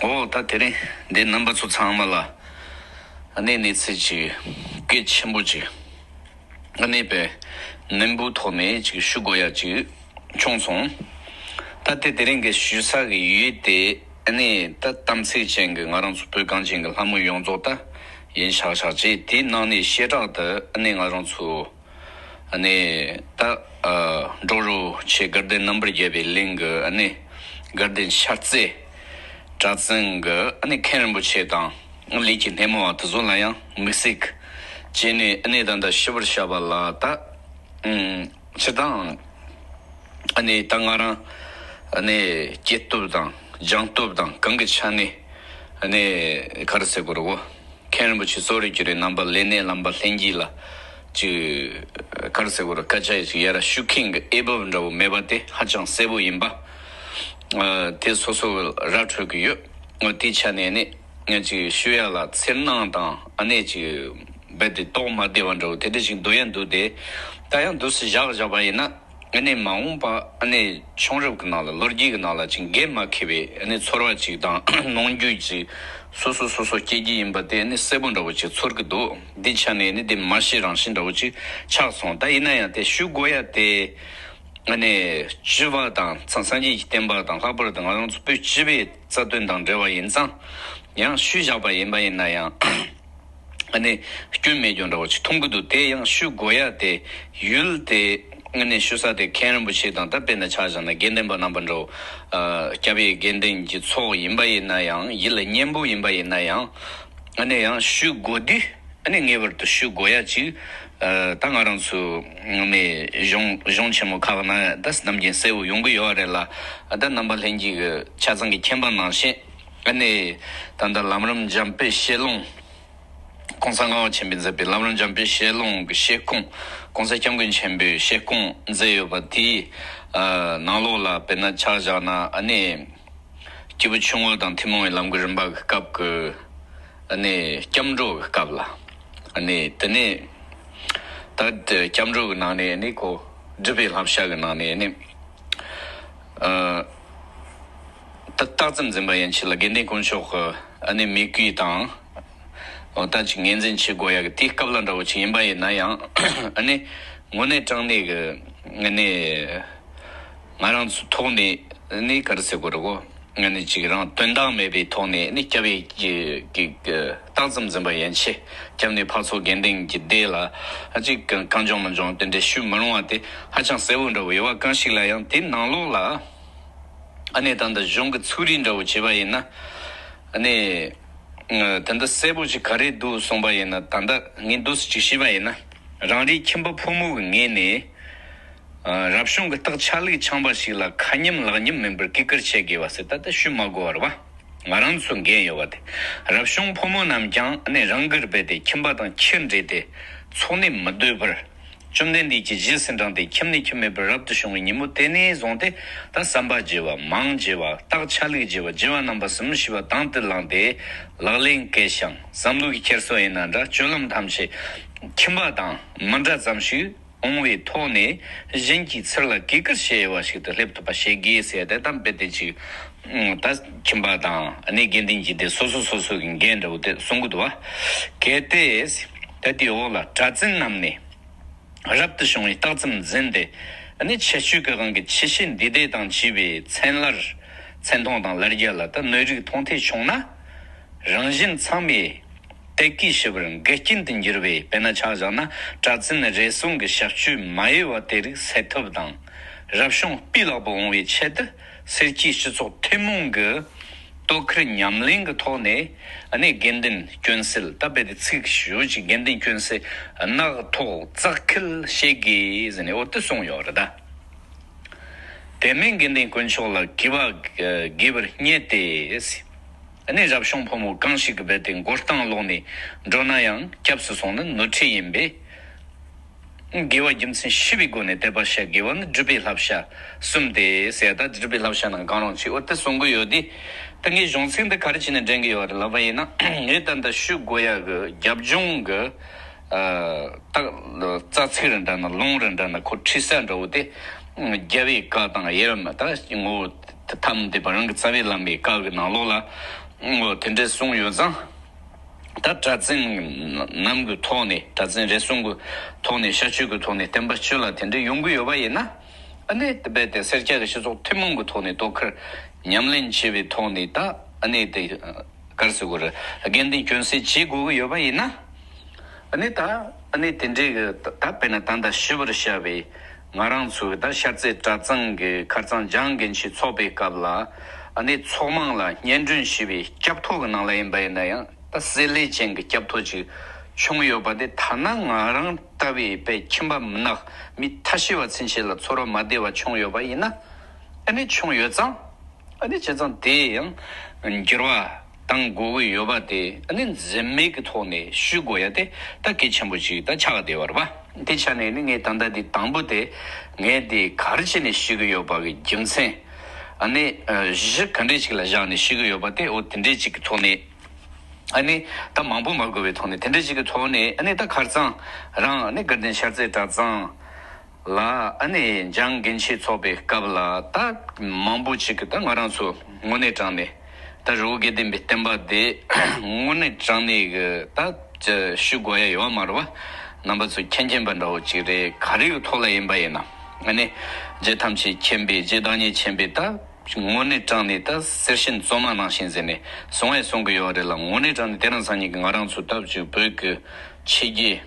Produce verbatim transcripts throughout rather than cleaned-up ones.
འོ་ད་དེ་རིང་འདི་རྣམ་པ་ཚོ་ཚང་མ་ལ་གནས་གནས་ཚུལ་ཅིག་གལ་ཆེན་པོ་ཅིག་གནས་པའི་ནན་པོ་ཐོག་ནས་ཅིག་ཞུ་དགོས་ཡ་ཅིག་བྱུང་སོང་། ད་དེ་དེ་རིང་གི་ཞུ་ས་གི་ཡུལ་དེ་ཨ་ནི་ད་དམ་ཚིག་ཅན་གྱི་ང་རང་ཚོ་བོད་གངས་ཅན་གྱི་ལྷ་མོ་ཡོངས་རྫོགས་ད་ཡིན་ཤག་ཤག་ཅིག་དེའི་ནང་ནས་བྱེ་བྲག་ཏུ་ཨ་ནི་ང་རང་ཚོ་ཨ་ནི་ད་ཨ་འབྲོག་རུ་ཆེ་དགའ་ལྡན་རྣམ་པར་རྒྱལ་བའི་གླིང་གི་ཨ་ནི་དགའ་ལྡན་ཤར་རྩེ་གྲྭ་བཙུན་གྱི་ཨ་ནི་མཁན་རིན་པོ་ཆེ་དང་ལས་ཀྱི་སྣེ་མོ་བ་དེ་ཚོ་ལ་ཡང་དམིགས་བསལ་གྱི་བྱས་ནས་ཨ་ནི་ད་ལྟ་ཞུ་བར་བྱ་བ་ལ་ད་ཨུམ་སྤྱིར་བཏང་ཨ་ནི་ད་ང་རང་ཨ་ནི་སྐྱེས་སྟོབས་དང་སྦྱངས་སྟོབས་དང་གང་གི་ཆ་ནས་ཨ་ནི་ག་རེ་ཟེར་དགོས་རེད་གོ། མཁན་རིན་པོ་ཆེ་གཙོ་རུ་གྱུར་པའི་རྣམ་པ་ལས་སྣེ་ལམ་པ་ལྷན་རྒྱས་ལ་ཅིག་ག་རེ་ཟེར་དགོས་རེད། སྐད་ཆ་ཡི་ཅིག་ཡར་ཞུ་མཁན་གྱི་འོས་བབ་འདྲ་བོ་མེད་པ་དེ་ཧ་ཅང་གསལ་པོ་ཡིན་པ། ཨ་དེ་སོ་སོ་ར་འཕྲོད་ཀྱི་ཡོད། ཨ་དེའི་ཆ་ནས་ནི་ང་ཅིག་ཞུ་ཡ་ལ་འཚེར་སྣང་དང་ཨ་ནི་ཅིག་རྦད་དེ་དོགས་མ་བདེ་བ་འདྲ་བོ་དེ་འདྲ་ཞིག་འདུག་ཡ་འདུག་སྟེ། ད་ཡང་འདུག་སེ་བཞག་བཞག་པ་ཡིན་ན། ཨ་ནི་མ་འོངས་པ་ཨ་ནི་བྱུང་རབས་ཀྱི་ནང་ལ་ལོ་རྒྱུས་ཀྱི་ནང་ལ་ཅིག་འགན་མ་འཁྱེར་བའི་ཨ་ནི་ཚོར་བ་ཅིག་དང་ནོངས་འགྱོད་ཅིག་སོ་སོ་སོ་སོ་སྐྱེ་རྒྱུ་ཡིན་པ་དེ་ཨ་ནི་གསལ་པོ་འདྲ་བོ་ཅིག་ཚོར་གྱི་འདུག་འདི་ཆ་ནས་ཨ་ནི་དེ་མ་ཤེས་རང་ཤེས་འདྲ་བོ་ཅིག་ཆགས་སོང་། ད་ཡིན་ན་ཡང་དེ་ཞུ་དགོས་ཡ་དེ་ཨ་ནི་སྤྱི་བ་དང་སངས་རྒྱས་ཀྱི་བསྟན་པ་དང་ལྷག་པར་དུ་ང་རང་ཚོ་བོད་སྤྱི་པའི་རྩ་དོན་དང་འབྲེལ་བ་ཡིན་ཙང་ཡང་ཞུས་བཞག་པ་ཡིན་པ་ཡིན་ན་ཡང་། ཨ་ནི་སྐྱོན་མེད་རྒྱུ་འདྲ་བོ་ཅིག་མཐོང་གི་འདུག་དེ་ཡང་ཞུ་དགོས་ཡ་དེ་ཡུལ་དེ་ཨ་ནི་ཞུ་ས་དེ་མཁན་རིན་པོ་ཆེ་དང་ད་དཔེར་ན་ཆ་བཞག་ན་དགེ་ལྡན་པ་རྣམ་པ་འདྲ་བོ་ཨ་སྐྱབས་ཡུལ་དགེ་ལྡན་གྱི་ཚོགས་ཡིན་པ་ཡིན་ན་ཡང་ཡིད་ལ་སྙན་པོ་ཡིན་པ་ཡིན་ན་ཡང་ཨ་ནི་ཡང་ཞུ་དགོས་དུས་ཨ་ནི་ངེས་པར་དུ་ཞུ་དགོས་ཡ་ཅིག་ཨ་ད་ང་རང་ཚོ་ནི་གཞུང་གཞུང་ཆེན་མོ་ཁག་ན་ད་ནམ་རྒྱུན་གསལ་བོ་ཡོང་གི་ཡོད་རེད་ལ། ཨ་ད་རྣམ་པ་ལྷན་རྒྱས་ཀྱི་ཆ་ཚང་གི་མཁྱེན་པ་ནང་བཞིན་ཨ་ནི་ད་ལྟ་ལམ་རིམ་འཇམ་དཔལ་ཞལ་ལུང་། གོང་ས་ལྔ་པ་ཆེན་པོས་མཛད་པའི་ལམ་རིམ་འཇམ་དཔལ་ཞལ་ལུང་གི་བཤད་ཁུངས། གོང་ས་སྐྱབས་མགོན་ཆེན་པོས་བཤད་ཁུངས་མཛད་ཡོད་པ་དེའི་ཨ་ནང་ལོགས་ལ་དཔེར་ན་ཆ་བཞག་ན་ཨ་ནི་སྐྱེས་བུ་ཆུང་ངུ་དང་ཐུན་མོང་བའི་ལམ་གྱི་རིམ་པ་གི་སྐབས་ཀྱི་ཨ་ནི་སྐྱབས་འགྲོ་གི་སྐབས་ལ་ཨ་ནི་དེ་ནས་ད་སྐྱབས་འགྲོ་གི་ནང་ནས་ཨ་ནི་ཁོ་སྒྲུབ་པའི་བསླབ་བྱ་གི་ནང་ནས་ཨ་ནི། ཨ། ད་རྟགས་ཙམ་འཛིན་པ་ཡན་ཆད་ལ་དགེ་འདུན་དཀོན་མཆོག་གི་ཨ་ནི་མོས་གུས་དང་། འོ་ད་ཅིག་ངོས་འཛིན་བྱེད་དགོས་ཡ་གི་དེའི་སྐབས་ལ་འདྲ་བོ་ཅིག་ཡིན་པ་ཡིན་ན་ཡང་ཨ་ནི་དངོས་གནས་དྲང་གནས་ཀྱི་ཨ་ནི་ང་རང་ཚོ་ཐོག་ནས་ཨ་ནི་ག་རེ་ཟེར་དགོས་རེད་གོ། ཨ་ནི་ཅིག་རང་དོན་དག་མེད་པའི་ཐོག་ནས་ཨ་ནི་སྐྱབས་ཡུལ་གྱི་གི་གི་རྟགས་ཙམ་འཛིན་པ་ཡན་ཆད་སྐྱབས་གནས་འཕགས་ཚོགས་དགེ་འདུན་གྱི་སྡེ་ལ་ཨ་ཅིག་གང་བྱུང་མང་བྱུང་དེ་འདྲ་ཞུ་མི་རུང་བ་དེ་ཧ་ཅང་གསལ་བོ་འདྲ་བོ་ཡོད་པ་གང་ཞིག་ལ་ཡང་དེའི་ནང་ལོགས་ལ། ཨ་ནི་ད་ལྟ་གཞུང་གི་ཚུགས་རིས་འདྲ་བོ་བྱས་པ་ཡིན་ན། ཨ་ནི། ད་ལྟ་གསལ་པོ་ཞིག་ག་རེ་འདུག་གསུངས་པ་ཡིན་ན་ད་ལྟ་ངས་འདུག་སེ་ཅིག་ཤེས་པ་ཡིན་ན། རང་རེའི་ཁྱིམ་པ་ཕོ་མོ་གི་ངོས་ནས། རབ་བྱུང་གི་རྟགས་ཆ་ལུགས་འཆང་བ་ཞིག་ལ་ཁ་མཉམ་ལག་མཉམ་མིན་པར་གུས་བཀུར་བྱེད་དགོས་པ་ཟེར་ད་ལྟ་ཞུ་མ་དགོས་པ་རེད་བ། ང་རང་ཚོ་འགན་ཡོད་པ་དེ། རབ་བྱུང་ཕོ་མོ་རྣམས་ཀྱང་ཨ་ནི་རང་གིར་འབད་དེ་ཁྱིམ་པ་དང་ཁྱི་འདྲེས་ཏེ་འཚོ་གནས་མི་སྡོད་པར། བཅོམ་ལྡན་འདས་ཀྱིས་རྗེས་སུ་འབྲངས་ཏེ་ཁྱིམ་ནས་ཁྱིམ་མེད་པར་རབ་ཏུ་བྱུང་བའི་ཉིན་མོ་དེ་ནས་བཟུང་སྟེ་ད་བསམ་པ་བརྗེ་བ་མིང་བརྗེ་བ་རྟགས་ཆ་ལུགས་བརྗེ་བ་བརྗེ་བ་རྣམ་པ་གསུམ་ཞེས་པ་དང་དུ་བླངས་ཏེ་ལག་ལེན་བཀལ་ཞིང་བསམ་བློའི་འཁྱེར་སོ་ཡིན་ན་འདྲ་སྤྱོད་ལམ་ཐམས་ཅད་ཁྱིམ་པ་དང་མི་འདྲ་ཙམ་ཞིག་འོང་བའི་ཐོག་ནས་གཞན་གྱི་ཚུར་ལ་གུས་བཀུར་བྱེད་པ་ཞིག་ཏུ་སླེབས་ཐུབ་པ་བྱེད་དགོས་ཟེར་ཏེ་གཏམ་དཔེ་དེ་ཅིག་ད་ཁྱིམ་པ་དང་ཨ་ནི་དགེ་འདུན་གྱི་སྡེ་སོ་སོ་སོ་སོ་གི་འགན་འདྲ་བོ་དེ་གསུང་གི་འདུག་བ། གལ་ཏེ་ད་དེའི་འོག་ལ་གྲྭ་བཙུན་རྣམས་ནས། རབ་ཏུ་བྱུང་བའི་རྟགས་ཙམ་འཛིན་ཏེ། ཨ་ནི་ཁྱད་ཆོས་ཀྱི་དབང་གིས་ཆོས་བྱེད་འདུས་སྡེ་དང་བཅས་པའི་མཚན་ལར། མཚན་མཐོང་དང་ལར་རྒྱ་ལ་ད་སྣོད་རིགས་མཐོང་ཐོས་བྱུང་ན། རང་གཞན་ཚང་མས་དད་གུས་ཞི་བར་འགལ་རྐྱེན་དུ་འགྱུར་བས། དཔེར་ན་ཆ་བཞག་ན་གྲྭ་བཙུན་རེ་ཟུང་གི་ཞབས་སྤྱོད་མ་ཡོད་པ་དེ་རིགས་སེལ་ཐབས་དང་། རབ་བྱུང་སྤུས་ལེགས་པ་འོང་བའི་ཆེད་དུ་སེར་སྐྱའི་སྤྱི་ཚོགས་ཐུན་མོང་གི་བསྟོད་ཁུར་ཉམས་ལེན་གྱི་ཐོག་ནས་ཨ་ནི་དགེ་འདུན་སྐྱོན་སེལ་ད་རྦད་དེ་ཚིག་ཞུ་ཅིག་དགེ་འདུན་སྐྱོན་སེལ་རྣག་ཐོག་བཙག་འཁུལ་བྱེད་དགོས་ཟེར་ནས་འོ་དེ་གསུངས་ཡོད་རེད་ད། དེ་མིན་དགེ་འདུན་དཀོན་མཆོག་ལ་གུས་པ་དགོས་པར་བསྙད་དེ། ཨ་ནི་རབ་བྱུང་ཕོ་མོ་གང་ཞིག་གིས་རྦད་དེ་མགོ་རྟིང་སློག་ནས་འགྲོ་ན་ཡང་སྐྱབས་སུ་སོང་ན་ནོར་འཁྲུལ་ཡིན་པས། དགེ་བ་རྒྱུ་མཚན་ཤེས་པའི་སྒོ་ནས་དད་པ་བྱ་དགོས་པ་ནི་སྒྲུབ་པའི་བསླབ་བྱ་གསུམ་སྟེ་ཟེར་ད་སྒྲུབ་པའི་བསླབ་བྱ་ནང་གང་རུང་ཅིག་འོ་དེ་གསུང་གི་ཡོད་དེ། ད་ངས་གཞུང་ཚིག་འདི་ག་རེ་བྱས་ནས་འདྲེན་གི་ཡོད་རེད་ལབ་པ་ཡིན་ན་ངས་ད་ལྟ་ཞུ་དགོས་ཡ་གི་རྒྱབ་ལྗོངས་གི་ད་རྩ་ཚིག་རེ་འདྲ་ན་ལུང་རེ་འདྲ་ན་ཁོ་ཁྲིད་ས་འདྲ་བོ་དེ་རྒྱལ་བའི་བཀའ་དང་ཡེ་ར་མ་ད་ངོ་བོ་ཐམས་ཅད་པ་རང་གི་རྩ་བའི་བླ་མའི་བཀའ་གི་ནང་ལོགས་ལ། ངོ་དེ་འདྲས་གསུངས་ཡོད་ཙང་། ད་གྲྭ་བཙུན་རྣམས་ཀྱི་ཐོག་ནས། གྲྭ་བཙུན་རེ་ཟུང་གི་ཐོག་ནས། བཤད་སྤྱོད་ཀྱི་ཐོག་ནས་བསྟན་པ་སྤྱི་ལ་དེ་འདྲས་ཡོང་གི་ཡོད་པ་ཡིན་ན། ཨ་ནི་དེ་རྦད་དེ་སེར་སྐྱ་གི་སྤྱི་ཚོགས་ཐུན་མོང་གི་ཐོག་ནས་དོ་ཁུར་ཉམས་ལེན་བྱས་པའི་ཐོག་ནས། ད་ཨ་ནི་དེ་ག་རེ་ཟེར་དགོས་རེད། དགེ་འདུན་སྐྱོན་སེལ་བྱེད་དགོས་ཀྱི་ཡོད་པ་ཡིན་ན། ཨ་ནི་ད་ཨ་ནི་དེ་འདྲའི་གི་ད་ད་དཔེར་ན་ད་ལྟ་ཞུ་བར་བྱ་བའི་ང་རང་ཚོའི་ད་ཤར་རྩེ་གྲྭ་ཚང་གི་ཁར་ཚང་འཇང་དགེ་ཆོས་ཚོགས་པའི་སྐབས་ལ། ཨ་ནི་ཚོགས་མང་ལ་སྙན་སྒྲོན་ཞུ་བའི་སྐྱབས་ཐོ་གི་ནང་ལ་ཡིན་པ་ཡིན་ན་ཡང་། ད་བསྲེ་ལྷད་ཅན་གྱི་སྐྱབས་ཐོ་ཅིག་བྱུང་ཡོད་པ་དེ། ཐ་ན་ང་རང་ལྟ་བུའི་དཔེ་ཁྱིམ་པ་མི་ནག་མི་ཐ་ཤལ་བ་ཚུན་ཆད་ལ་ཚོར་བ་མ་བདེ་བ་བྱུང་ཡོད་པ་ཡིན་ན། ཨ་ནི་བྱུང་ཡོད་ཙང་། ཨ་ནི་བྱས་ཙང་དེ་ཡང་འགྱུར་བ་གཏང་དགོས་ཀྱི་ཡོད་པ་དེ། ཨ་ནི་འཛེམ་མེད་ཀྱི་ཐོག་ནས་ཞུ་དགོས་ཡ་དེ་ད་གལ་ཆེན་པོ་ཅིག་ད་ཆགས་བསྡད་པ་རེད་པ། དེ་ཆ་ནས་ནི་ངས་ད་ལྟ་འདི་དང་པོ་དེ། ངས་འདི་ག་རེ་བྱས་ནས་ཞུ་གི་ཡོད་པ་གི་རྒྱུ་མཚན། ཨ་ནི་གཞི་ག་འདྲས་ཅིག་ལ་བཞག་ནས་ཞུ་གི་ཡོད་པ་དེ། འོ་དེ་འདྲས་ཅིག་གི་ཐོག་ནས། ཨ་ནི་ད་མང་པོ་མ་དགོས་པའི་ཐོག་ནས། དེ་འདྲས་ཅིག་གི་ཐོག་ནས། ཨ་ནི་ད་ཁར་ཚང་རང་། ཨ་ནི་དགའ་ལྡན་ཤར་རྩེ་གྲྭ་ཚང་ལ། ཨ་ནི་འཇང་དགེ་ཆོས་ཚོགས་པའི་སྐབས་ལ་ད་མང་པོ་ཅིག་གིས་ད་ང་རང་ཚོ་དངོས་གནས་དྲང་གནས་ད་རི་བོ་དགེ་ལྡན་པའི་བསྟན་པ་དེ་དངོས་གནས་དྲང་གནས་ཀྱི་ད་ཅི་ཞུ་དགོས་ཡ་ཡོད་མ་རེད་པ། རྣམ་པ་ཚོ་མཁྱེན་མཁྱེན་པ་འདྲ་བོ་ཅིག་རེད། ག་རེ་གི་ཐོག་ལ་ཡིན་པ་ཡིན་ན། ཨ་ནི་རྗེ་ཐམས་ཅད་མཁྱེན་པའི། རྗེ་བདག་ཉིད་མཁྱེན་པའི་ད་དངོས་གནས་དྲང་གནས་ད་གསེར་ཕྱེ་བཙོ་མ་ནང་བཞིན་ཟེར་ནས་གསུང་བས་གསུང་གི་ཡོད་རེད་ལ། དངོས་གནས་དྲང་གནས་དེ་རིང་སང་ཉིན་གྱི་ང་རང་ཚོ་ལྟ་བུ་ཅིག་བོད་ཀྱི་ཆོས་བརྒྱུད་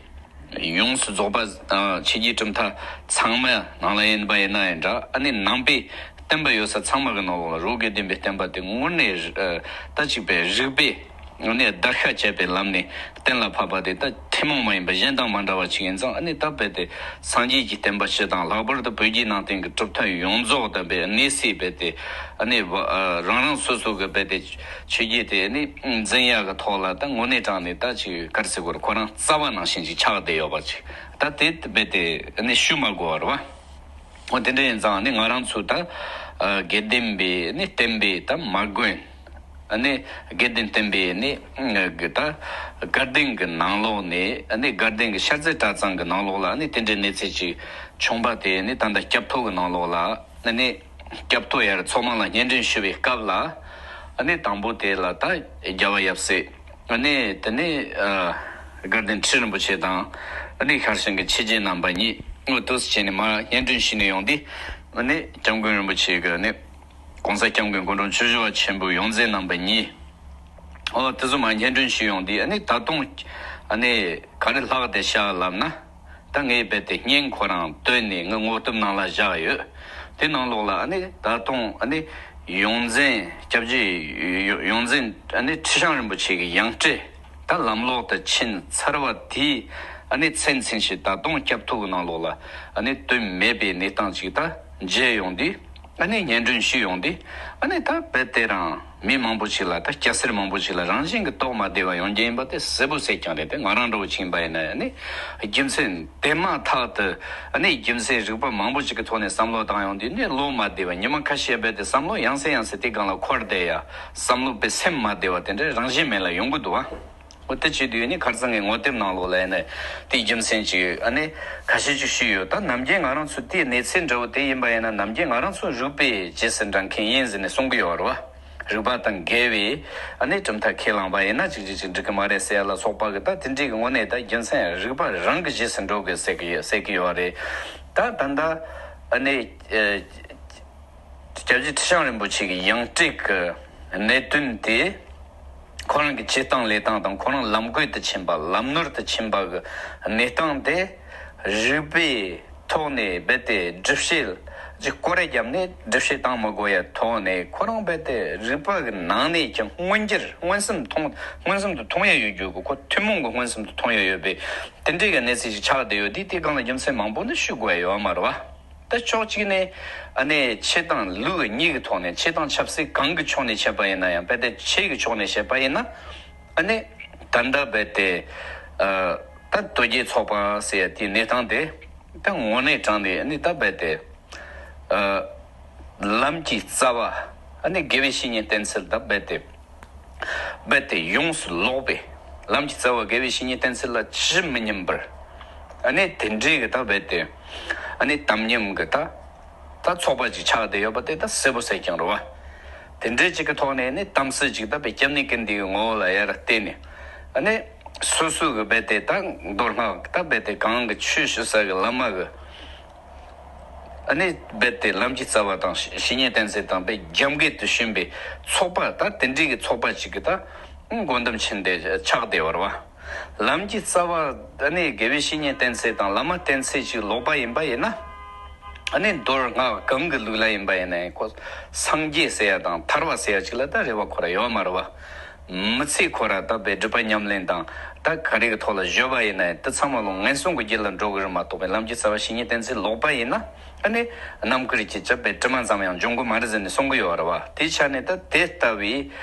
ཡོངས་སུ་རྫོགས་པ། ཨ། ཆོས་བརྒྱུད་གྲུབ་མཐའ་ཚང་མ་ནང་ལ་ཡིན་པ་ཡིན་ན་ཡང་འདྲ། ཨ་ནི་ནང་པའི་བསྟན་པ་ཡོད་ས་ཚང་མ་གི་ནང་ལོགས་ལ་རི་བོ་དགེ་ལྡན་པའི་བསྟན་པ་དེ་དངོས་གནས། ཨ། ད་ཅིག་པའི་རིགས་པས་དངོས་གནས་བརྡར་ཤ་བཅད་པའི་ལམ་ནས་གཏན་ལ་ཕབ་པ་དེ། ད་ཐུན་མོང་མ་ཡིན་པ་གཞན་དང་མ་འདྲ་བ་ཅིག་ཡིན་ཙང་། ཨ་ནི་ད་རྦད་དེ་སངས་རྒྱས་ཀྱི་བསྟན་པ་སྤྱི་དང་། ལྷག་པར་དུ་བོད་བརྒྱུད་ནང་བསྟན་གྱི་གྲུབ་མཐའ་ཡོངས་རྫོགས་ད་རྦད་གནས་སའི་རྦད་དེ། ཨ་ནི་བ། ཨ། རང་རང་སོ་སོ་གི་རྦད་དེ་ཆོས་བརྒྱུད་དེ་ནི་འཛིན་ཡག་གི་ཐོག་ལ་ད་དངོས་གནས་དྲང་གནས་ད་ཅིག་ག་རེ་ཟེར་དགོས་རེད། ཁོ་རང་རྩ་བ་ནང་བཞིན་ཅིག་ཆགས་བསྡད་ཡོད་པ་ཅིག་ད་དེ་རྦད་དེ་ནི་ཞུ་མ་དགོས་པ་རེད་པ། འོ་དེ་འདྲ་ཡིན་ཙང་ནི་ང་རང་ཚོ་ད། ཨ། དགེ་ལྡན་པའི་ནི་བསྟན་པའི་ད་མ་དགོན། ཨ་ནི་དགེ་ལྡན་བསྟན་པའི་ནི་གི་ད་དགའ་ལྡན་གྱི་ནང་ལོགས་ནས། ཨ་ནི་དགའ་ལྡན་གྱི་ཤར་རྩེ་གྲྭ་ཚང་གི་ནང་ལོགས་ལ་ནི་དེ་འདྲའི་གནས་ཚུལ་ཅིག་བྱུང་བ་དེ་ནི་ད་ལྟ་སྐྱབས་ཐོ་གི་ནང་ལོགས་ལ། ཨ་ནི་སྐྱབས་ཐོ་ཡར་ཚོགས་མང་ལ་སྙན་སྒྲོན་ཞུ་བའི་སྐབས་ལ། ཨ་ནི་དང་པོ་དེ་ལ་ད་རྒྱལ་བ་ཡབ་སྲས། ཨ་ནི་དེ་ནས། ཨ། དགའ་ལྡན་ཁྲི་རིན་པོ་ཆེ་དང་། ཨ་ནི་ཤར་ཞིང་གི་ཆོས་རྗེ་རྣམ་པ་གཉིས། འོ་དེ་ཚོ་བྱས་ནས་མར་སྙན་སྒྲོན་ཞུས་ནས་ཡོང་དུས། ཨ་ནི་སྐྱབས་མགོན་རིན་པོ་ཆེ་གི་ནི་༸གོང་ས་༸སྐྱབས་མགོན་སྐུ་ཕྲེང་བཅུ་བཞི་པ་ཆེན་པོའི་ཡོངས་འཛིན་རྣམ་པ་གཉིས། འོ་དེ་ཚོ་མར་སྙན་སྒྲོན་ཞུས་ཡོང་དུས། ཨ་ནི་ད་དུང་ཨ་ནི་ག་རེ་ལྷག་བསྡད་ཤག་ལབ་ན། ད་ངས་རྦད་དེ་བརྙན་ཁོ་རང་བཏོན་ནས་ངའི་ངོ་དེབ་ནང་ལ་བཞག་ཡོད། དེ་ནང་ལོགས་ལ་ཨ་ནི་ད་དུང་ཨ་ནི་ཡོངས་འཛིན། སྐྱབས་རྗེ་ཡོངས་འཛིན་ཨ་ནི་ཁྲི་བྱང་རིན་པོ་ཆེ་གི་ཡང་སྤྲུལ་ད་ལམ་ལོག་ཏུ་ཕྱིན་ཚར་བ་དེའི་ཨ་ནི་མཚན་མཚན་ཞིག་ད་དུང་སྐྱབས་ཐོ་གི་ནང་ལོགས་ལ་ཨ་ནི་བཏོན་མེད་པའི་གནས་སྟངས་ཅིག་ད་མཇལ་ཡོང་དུས། ཨ་ནི་སྙན་སྒྲོན་ཞུས་ཡོང་དུས། ཨ་ནི་ད་རྦད་དེ་རང་མི་མང་པོ་ཞིག་ལ། ད་སྐྱ་སེར་མང་པོ་ཞིག་ལ་རང་བཞིན་གྱི་དོགས་མ་བདེ་བ་ཡོང་རྒྱུ་ཡིན་པ་དེ་གསལ་པོ་གསལ་རྐྱང་རེད། དེ་ང་རང་འདྲ་བོ་ཅིག་ཡིན་པ་ཡིན་ན། ཨ་ནི་རྒྱུ་མཚན་དེ་མ་ཐག་ཏུ། ཨ་ནི་རྒྱུ་མཚན་རིག་པ་མང་པོ་ཞིག་གི་ཐོག་ནས་བསམ་བློ་བཏང་ཡོང་དུས་ནི་བློ་མ་བདེ་བ། ཉི་མ་ཁ་ཤས་རྦད་དེ་བསམ་བློ་ཡང་སེ་ཡང་སེ་དེ་སྒང་ལ་འཁོར་བསྡད་ཡ། བསམ་བློ་དཔེ་སེམས་མ་བདེ་བ་དེ་འདྲ་རང་བཞིན་མེད་ལ་ཡོང་གི་འདུག་ཨ། འོ་དེ་བྱེད་དུས་ནི་ཁར་ཚང་གི་ངོ་དེབ་ནང་ལོགས་ལ་ཡིན་ན་དེའི་རྒྱུ་མཚན་ཅིག་ཨ་ནི་ཁ་ཤས་ཅིག་ཞུས་ཡོད། ད་ནམ་རྒྱུན་ང་རང་ཚོ་དེའི་གནས་ཚུལ་འདྲ་བོ་དེ་ཡིན་པ་ཡིན་ན། ནམ་རྒྱུན་ང་རང་ཚོ་རིག་པའི་རྗེས་སུ་འབྲང་མཁན་ཡིན་ཟེར་ནས་གསུང་གི་ཡོད་རེད་བ། རིག་པ་དང་འགལ་བའི་ཨ་ནི་གྲུབ་མཐའ་ཁས་བླངས་པ་ཡིན་ན་ཅིག་ཅིག་ཅིག་འགྲིག་གི་མ་རེད་ཟེར་ཡ་ལ་སོགས་པ་གི། ད་དེ་འདྲའི་གི་དངོས་གནས་ད་རྒྱུ་མཚན་རིག་པ་རང་གི་རྗེས་སུ་འགྲོ་དགོས་ཟེར་གི་ཟེར་གི་ཡོད་རེད། ད་ད་ལྟ་ཨ་ནི། ཨ། སྐྱབས་རྗེ་ཁྲི་བྱང་རིན་པོ་ཆེ་གི་ཡང་སྤྲུལ་གྱི་གནད་དོན་དེ། ཁོ་རང་གི་བྱེད་སྟངས་ལས་སྟངས་དང་། ཁོ་རང་ལམ་བཀོད་དུ་ཕྱིན་པ། ལམ་ནོར་དུ་ཕྱིན་པ་གི་གནས་སྟངས་དེ་རིག་པའི་ཐོག་ནས་རྦད་དེ་སྒྲུབ་བྱེད་ཀྱི་སྐོར་ར་བརྒྱབ་ནས་སྒྲུབ་བྱེད་བཏང་མི་དགོས་ཡ་ཐོག་ནས། ཁོ་རང་རྦད་དེ་རིག་པ་གི་ནང་ནས་ཀྱང་མངོན་གྱུར་མངོན་སུམ་མཐོང་མངོན་སུམ་དུ་མཐོང་ཡ་ཡོད་རྒྱུ་གི། ཁོ་ཐུན་མོང་གི་མངོན་སུམ་དུ་མཐོང་ཡ་ཡོད་པའི་དེ་འདྲའི་གི་གནས་ཚུལ་ཞིག་ཆགས་བསྡད་ཡོད་དུས། དེའི་སྒང་ལ་རྒྱུ་མཚན་མང་པོ་ནི་ཞུ་དགོས་ཡ་ཡོད་མ་རེད་བ། ད་ཕྱོགས་གཅིག་ནས་ཨ་ནི་ཆོས་དང་ལུགས་གཉིས་ཀྱི་ཐོག་ནས། ཆོས་དང་ཆབ་སྲིད་གང་གི་ཕྱོགས་ནས་བཤད་པ་ཡིན་ན་ཡང་། རྦད་དེ་ཆོས་ཀྱི་ཕྱོགས་ནས་བཤད་པ་ཡིན་ན། ཨ་ནི་ད་ལྟ་རྦད་དེ། ཨ། ད་མདོ་སྒྱུ་ཚོགས་པ་ཟེར་ཡ་དེའི་གནས་སྟངས་དེ་ད་དངོས་གནས་དྲང་གནས་ཨ་ནི་ད་རྦད་དེ། ཨ། ལམ་གྱི་རྩ་བ། ཨ་ནི་དགེ་བའི་བཤེས་གཉེན་བསྟེན་ཚུལ་ད་རྦད་དེ། རྦད་དེ་ཡོངས་སུ་ལོག་པའི། ལམ་གྱི་རྩ་བ་དགེ་བའི་བཤེས་གཉེན་བསྟེན་ཚུལ་ལ་ཇི་མི་སྙམ་པར། ཨ་ནི་དེ་འདྲའི་གི་ད་རྦད་དེ། ཨ་ནི་དམ་ཉམས་གི་ད། ད་ཚོགས་པ་ཅིག་ཆགས་བསྡད་ཡོད་པ་དེ་ད་གསལ་པོ་གསལ་རྐྱང་རེད་བ། དེ་འདྲའི་ཅིག་གི་ཐོག་ནས་ནི་དམ་སྲི་ཅིག་ད་བས་སྐྱབས་གནས་ཀྱི་འདིའི་ངོ་བོ་ལ་ཡར་བལྟས་ནས། ཨ་ནི་སོ་སོ་གི་རྦད་དེ་ད་མདོ་སྔགས་ད་རྦད་དེ་གང་གི་ཆོས་ཞུ་ས་གི་བླ་མ་གི། ཨ་ནི་རྦད་དེ་ལམ་གྱི་རྩ་བ་དང་བཤེས་གཉེན་བསྟེན་ཚད་དང་རྦད་རྒྱབ་འགལ་དུ་ཕྱིན་པའི་ཚོགས་པ་ད་དེ་འདྲའི་གི་ཚོགས་པ་ཅིག་གི་ད་མགོ་འདོམས་ཕྱིན་ཏེ་ཆགས་བསྡད་པ་རེད་བ། ལམ་གྱི་རྩ་བ་ཨ་ནི་དགེ་བའི་བཤེས་གཉེན་བསྟེན་ཚད་དང་བླ་མ་བསྟེན་ཚད་ཅིག་ལོག་པ་ཡིན་པ་ཡིན་ན། ཨ་ནི་མདོ་སྔགས་གང་གི་ལུགས་ལ་ཡིན་པ་ཡིན་ནའི་ཁོ་སངས་རྒྱས་ཟེར་ཡ་དང་ཐར་བ་ཟེར་ཡ་ཅིག་ལ་ད་རེ་བ་ཁོ་ར་ཡོད་མ་རེད་བ། མི་ཚེ་ཁོ་ར་ད་བས་སྒྲུབ་པ་ཉམས་ལེན་དང་ད་ག་རེ་གི་ཐོག་ལ་བཞོལ་བ་ཡིན་ནའི་དེ་ཚང་མ་ལོ་ངན་སོང་གི་རྒྱུད་ལ་འགྲོ་གི་རེད་མ་གཏོགས་པའི་ལམ་གྱི་རྩ་བ་བཤེས་གཉེན་བསྟེན་ཚད་ལོག་པ་ཡིན་ན། ཨ་ནི་རྣམ་དཀར་གྱི་ཅབ་པའི་དྲི་མ་ཙམ་ཡང་འབྱུང་གི་མ་རེད་ཟེར་ནས་གསུང་གི་ཡོད་རེད་བ། དེའི་ཆ་ནས་ད་དེ་ལྟ་བུའི་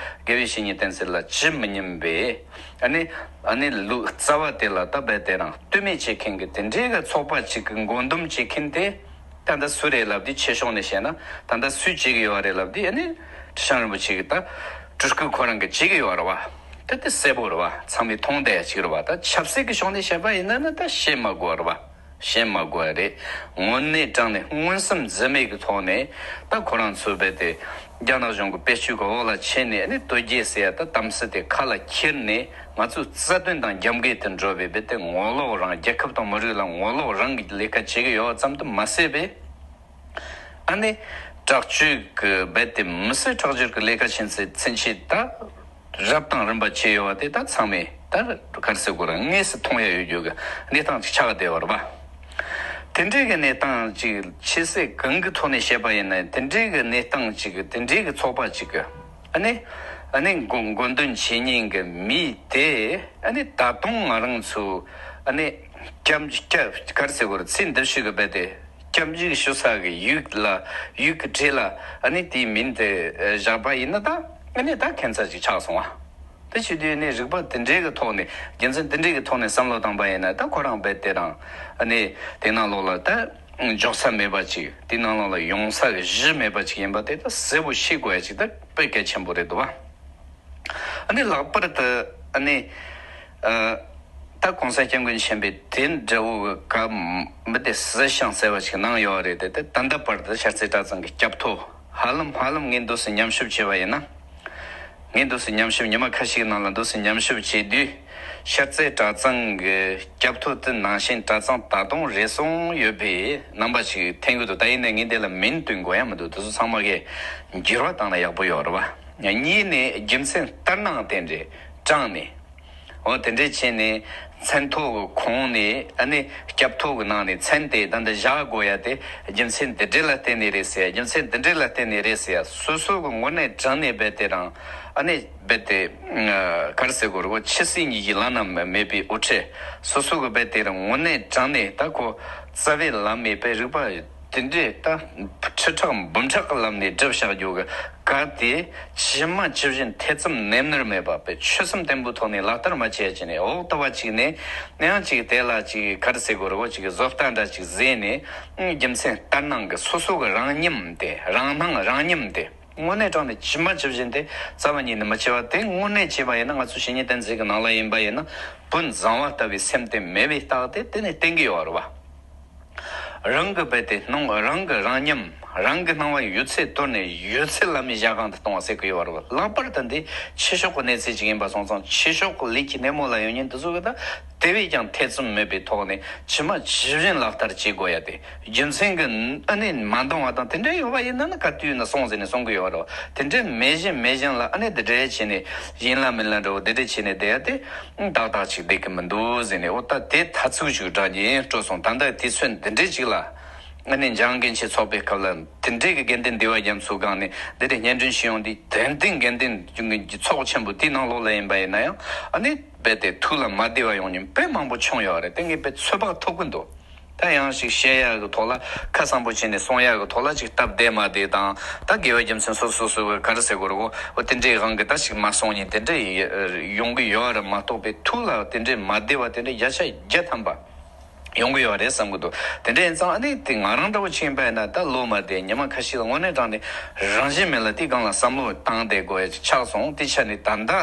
དགེ་བའི་བཤེས་གཉེན་བསྟེན་ཚད་ལ་ཇི་མི་སྙམ་པའི། ཨ་ནི་ཨ་ནི་ལུགས་རྩ་བ་དེ་ལ་ད་རྦད་དེ་རང་ལྟོས་མེད་བྱེད་མཁན་གྱི་དེ་འདྲའི་གི་ཚོགས་པ་ཅིག་གི་མགོ་འདོམས་བྱེད་མཁན་དེ། ད་ལྟ་སུ་རེད་ལབ་དུས་ཆེ་ཕྱོགས་ནས་བཤད་ན་ད་ལྟ་སུས་བྱེད་ཀྱི་ཡོད་རེད་ལབ་དུས་ཨ་ནི་ཁྲི་བྱང་རིན་པོ་ཆེ་གི་ད་སྤྲུལ་སྐུ་ཁོ་རང་གི་བྱེད་ཀྱི་ཡོད་རེད་བ། ད་དེ་གསལ་པོ་རེད་བ། ཚང་མས་མཐོང་བསྡད་ཡ་ཅིག་རེད་བ། ད་ཆབ་སྲིད་ཀྱི་ཕྱོགས་ནས་བཤད་པ་ཡིན་ན་ནི་ད་བཤད་མ་དགོས་རེད་བ། བཤད་མ་དགོས་རེད། དངོས་གནས་དྲང་ནས་མངོན་སུམ་འཛེམ་མེད་ཀྱི་ཐོག་ནས་ད་ཁོ་རང་ཚོས་རྦད་དེ་རྒྱ་ནག་གཞུང་གི་བེད་སྤྱོད་ཀྱི་འོག་ལ་ཕྱིན་ནས་ཨ་ནི་དོལ་རྒྱལ་ཟེར་ཡ་ད་དམ་སྲི་དེ་ཁ་ལ་ཁྱེར་ནས། ང་ཚོས་རྩ་དོན་དང་རྒྱབ་འགལ་དུ་འགྲོ་བའི་རྦད་དེ་ངོ་ལོག་རང་རྒྱལ་ཁབ་དང་མི་རིགས་ལ་ངོ་ལོག་རང་གི་ལས་ཀ་བྱེད་ཀྱི་ཡོད་ཙམ་དུ་མ་ཟད་པས། ཨ་ནི་དྲག་སྤྱོད་ཀྱི་རྦད་དེ་མི་སེར་ཁྲག་སྦྱོར་གྱི་ལས་ཀ་བྱེད་ཚེ་ཚུན་ཆད་ད་རབ་དང་རིམ་པ་བྱས་ཡོད་པ་དེ་ད་ཚང་མས་ད་ག་རེ་ཟེར་དགོས་རེད། དངོས་སུ་མཐོང་ཡ་ཡོད་རྒྱུ་གི་གནས་སྟངས་ཅིག་ཆགས་བསྡད་པ་རེད་པ། དེ་འདྲའི་གི་གནས་སྟངས་ཅིག་ཆེ་སྲིད་གང་གི་ཐོག་ནས་བཤད་པ་ཡིན་ན་དེ་འདྲའི་གི་གནས་སྟངས་ཅིག་གི་དེ་འདྲའི་གི་ཚོགས་པ་ཅིག་གི་ཨ་ནི། ཨ་ནི་མགོ་མགོ་འདོན་བྱེད་མཁན་གྱི་མི་དེ་ཨ་ནི་ད་དུང་ང་རང་ཚོ་ཨ་ནི་སྐྱབས་སྐྱབས་ག་རེ་ཟེར་དགོས་རེད། ཚེ་འདི་ཕྱི་གི་རྦད་དེ་སྐྱབས་འཇུག་ཞུ་ས་གི་ཡུལ་ལ་ཡུལ་གྱི་གྲས་ལ་ཨ་ནི་དེའི་མིང་དེ་བཞག་པ་ཡིན་ན་ད་ཨ་ནི་ད་ཁྱད་མཚར་ཅིག་ཆགས་སོང་བ། དེ་བྱེད་དུས་ནི་རིག་པ་དེ་འདྲའི་གི་ཐོག་ནས་རྒྱུ་མཚན་དེ་འདྲའི་གི་ཐོག་ནས་བསམ་བློ་བཏང་པ་ཡིན་ན་ད་ཁོ་རང་རྦད་དེ་རང་ཨ་ནི་དེ་ནང་ལོགས་ལ་ད་འཇོག་ས་མེད་པ་ཅིག་དེ་ནང་ལོགས་ལ་ཡོང་ས་གི་གཞི་མེད་པ་ཅིག་ཡིན་པ་དེ་ད་གསལ་པོ་ཤེས་དགོས་ཡ་ཅིག་ད་དཔེ་གལ་ཆེན་པོ་རེད་འདུག་བ། ཨ་ནི་ལྷག་པར་དུ་ཨ་ནི་ཨ་ད་གོང་ས་སྐྱབས་མགོན་ཆེན་པོས་དེ་འདྲ་བོ་གི་བཀའ་མི་དེ་གསལ་ཞིང་གསལ་བ་ཞིག་གནང་ཡོད་རེད་དེ། དེ་ད་ལྟ་བར་དུ་ཤར་རྩེ་གྲྭ་ཚང་གི་སྐྱབས་ཐོ་ཧ་ལམ་ཧ་ལམ་ངས་འདུག་སེ་ཉམས་ཞིབ་བྱས་པ་ཡིན་ན། ངས་འདུག་སེ་ཉམས་ཞིབ་ཉི་མ་ཁ་ཤས་ཀྱི་ནང་ལ་འདུག་སེ་ཉམས་ཞིབ་བྱས་དུས། ཤར་རྩེ་གྲྭ་ཚང་གི་སྐྱབས་ཐོ་དེ་ནང་བཞིན་གྲྭ་ཚང་ད་དུང་རེ་ཟུང་ཡོད་པའི་རྣམ་པ་ཞིག་འཐེན་གྱི་འདུག་ད་ཡིན་ནའི་ངས་འདི་ལ་མིང་བཏོན་དགོས་ཡ་མི་འདུག་དེ་ཚོ་ཚང་མ་གིས་འགྱུར་བ་བཏང་ན་ཡག་པོ་ཡོད་རེད་བ། གཉིས་ནས་རྒྱུ་མཚན་ལྟར་སྣང་དེ་འདྲས་དྲངས་ནས། འོ་དེ་འདྲས་བྱས་ནས་མཚན་ཐོ་གི་ཁོངས་ནས་ཨ་ནི་སྐྱབས་ཐོ་གི་ནང་ནས་མཚན་དེ་ད་འདི་བཞག་དགོས་ཡ་དེ་རྒྱུ་མཚན་འདི་འདྲས་ལ་བརྟེན་ནས་རེད་ཟེར་ཡ། རྒྱུ་མཚན་འདི་འདྲས་ལ་བརྟེན་ནས་རེད་ཟེར་ཡ། སོ་སོ་གི་དངོས་གནས་དྲང་གནས་རྦད་དེ་རང་ཨ་ནི་རྦད་དེ་ག་རེ་ཟེར་དགོས་རེད། ཁོ་ཆོས་སྲིད་གཉིས་ཀྱི་བླ་ན་མེད་པའི་དབུ་ཁྲིད། སོ་སོ་གི་རྦད་དེ་རང་དངོས་གནས་དྲང་གནས་ད་ཁོ་རྩ་བའི་བླ་མེད་པའི་རིག་པ། དེ་འདྲས་ད་ཁྲི་ཕྲག་འབུམ་ཕྲག་གི་ལམ་ནས་བསྒྲུབས་བཞག་རྒྱུ་གི་བཀའ་དེ་ཇི་མ་ཇི་བཞིན་ཐེ་ཚོམ་ནེམ་ནེར་མེད་པ་པའི་ཆོད་སེམས་བརྟན་པོའི་ཐོག་ནས་ལག་བསྟར་མ་བྱས་བྱས་ནས་འོག་ལྟ་བ་ཅིག་ནས་ཡང་ཅིག་དེ་ལ་ཅིག་ག་རེ་ཟེར་དགོས་རེད། འོ་ཅིག་བཟོ་ལྟ་འདྲ་ཅིག་བཟོས་ནས་རྒྱུ་མཚན་ལྟར་སྣང་གི་སོ་སོ་གི་རང་མཉམ་དེ་རང་སྣང་རང་མཉམ་དེ་དངོས་གནས་དྲང་གནས་ཇི་མ་ཇི་བཞིན་དེ་རྩ་བ་ཉིད་ནས་མ་བྱས་པ་དེ་དངོས་གནས་བྱས་པ་ཡིན་ན་ང་ཚོ་བཤེས་གཉེན་བསྟེན་ཚད་ཀྱི་ནང་ལ་ཡིན་པ་ཡིན་ན་བུ་བཟང་བ་ལྟ་བུའི་སེམས་དེ་མེད་པའི་རྟགས་དེ་དེ་ནས་བསྟན་གྱི་ཡོད་རེད་བ། རང་གི་རྦད་དེ་སྣང་རང་གི་རང་ཉམས་རང་གི་སྣང་བ་ཡོད་ཚད་དོར་ནས་ཡོད་ཚད་ལ་མི་བཞག་གང་དུ་གཏོང་བ་ཟེར་གི་ཡོད་རེད། ལྷག་པར་དུ་འདི་ཆོས་ཕྱོགས་ཀྱི་གནས་ཚུལ་ཅིག་ཡིན་པ་སོང་ཙང་ཆོས་ཕྱོགས་ཀྱི་ལས་ཀྱི་སྣེ་མོ་ལ་ཡོང་མཁན་འདི་ཚོ་གི་ད་དེ་བས་ཀྱང་ཐེ་ཚོམ་མེད་པའི་ཐོག་ནས་ཇི་མ་ཇི་བཞིན་ལག་བསྟར་བྱེད་དགོས་ཡ་དེ་རྒྱུ་མཚན་གྱི་ཨ་ནི་མ་འདང་བ་དང་དེ་འདྲ་ཡོད་པ་ཡིན་ན་ནི་ག་དུས་ཡིན་ན་སོང་ཟེར་ནས་གསུང་གི་ཡོད་རེད། དེ་འདྲ་མེད་བཞིན་མེད་བཞིན་ལ་ཨ་ནི་དེ་འདྲ་བྱས་ནས་ཡིན་ལ་མིན་ལ་འདྲ་བོ་དེ་འདྲ་བྱས་ནས་བསྡད་ཡ་དེ་ཏག་ཏག་ཅིག་བསྡད་ཀྱི་མི་འདུག་ཟེར་ནས། འོ་ད་དེ་ཐ་ཚིག་ཅིག་སྒྲ་ཉན་སྤྲོ་སོང་། ད་ལྟ་དུས་ཚོད་འདི་འདྲའི་ཅིག་ལ་ཨ་ནི་འཇང་མཁན་ཆེན་ཚོགས་པའི་སྐབས་ལ་དེ་འདྲའི་གི་དགེ་འདུན་འདུས་པ་རྒྱ་མཚོའི་སྒང་ནས་འདི་འདྲའི་སྙན་སྒྲོན་ཞུས་ཡོང་དུས་དེ་འདྲའི་དགེ་འདུན་གྱི་ཚོགས་ཆེན་པོ་དེའི་ནང་ལོགས་ལ་ཡིན་པ་ཡིན་ན་ཡང་ཨ་ནི་རྦད་དེ་ཐུགས་ལ་མ་བདེ་བ་ཡོང་མཁན་དཔེ་མང་པོ་བྱུང་ཡོད་རེད། དེ་ངས་དཔེ་ཚོད་དཔག་ཐུབ་ཀྱི་འདུག་ད་ཡང་ཞིག་བཤད་ཡག་གི་ཐོག་ལ་ཁ་གསང་པོ་བྱས་ནས་གསུང་ཡག་གི་ཐོག་ལ་ཅིག་སྟབས་བདེ་མ་བདེ་དང་། ད་དགེ་བའི་རྒྱུ་མཚན་སོ་སོ་སོ་གི་ག་རེ་ཟེར་དགོས་རེད། འོ་དེ་འདྲའི་དབང་གིས་ད་ཞིག་མ་གསུང་མཁན་དེ་འདྲ་ཡོང་གི་ཡོད་རེད་མ་གཏོགས་པའི་ཐུགས་ལ་དེ་འདྲའི་མ་བདེ་བ་དེ་འདྲ་བརྒྱ་ཆ་བརྒྱ་ཐམ་པ་ཡོང་གི་ཡོད་རེད་བསམ་གི་འདུག་དེ་འདྲ་ཡིན་ཙང་ཨ་ནི་དེ་ང་རང་འདྲ་བོ་ཅིག་ཡིན་པ་ཡིན་ན་ད་ལོ་མ་བསྡད་ཉི་མ་ཁ་ཤས་ལ་དངོས་གནས་དྲང་གནས་རང་བཞིན་མེད་ལ་དེའི་སྒང་ལ་བསམ་བློ་བཏང་བསྡད་དགོས་ཡ་ཅིག་ཆགས་སོང་། དེ་ཆ་ནས་ད་ལྟ།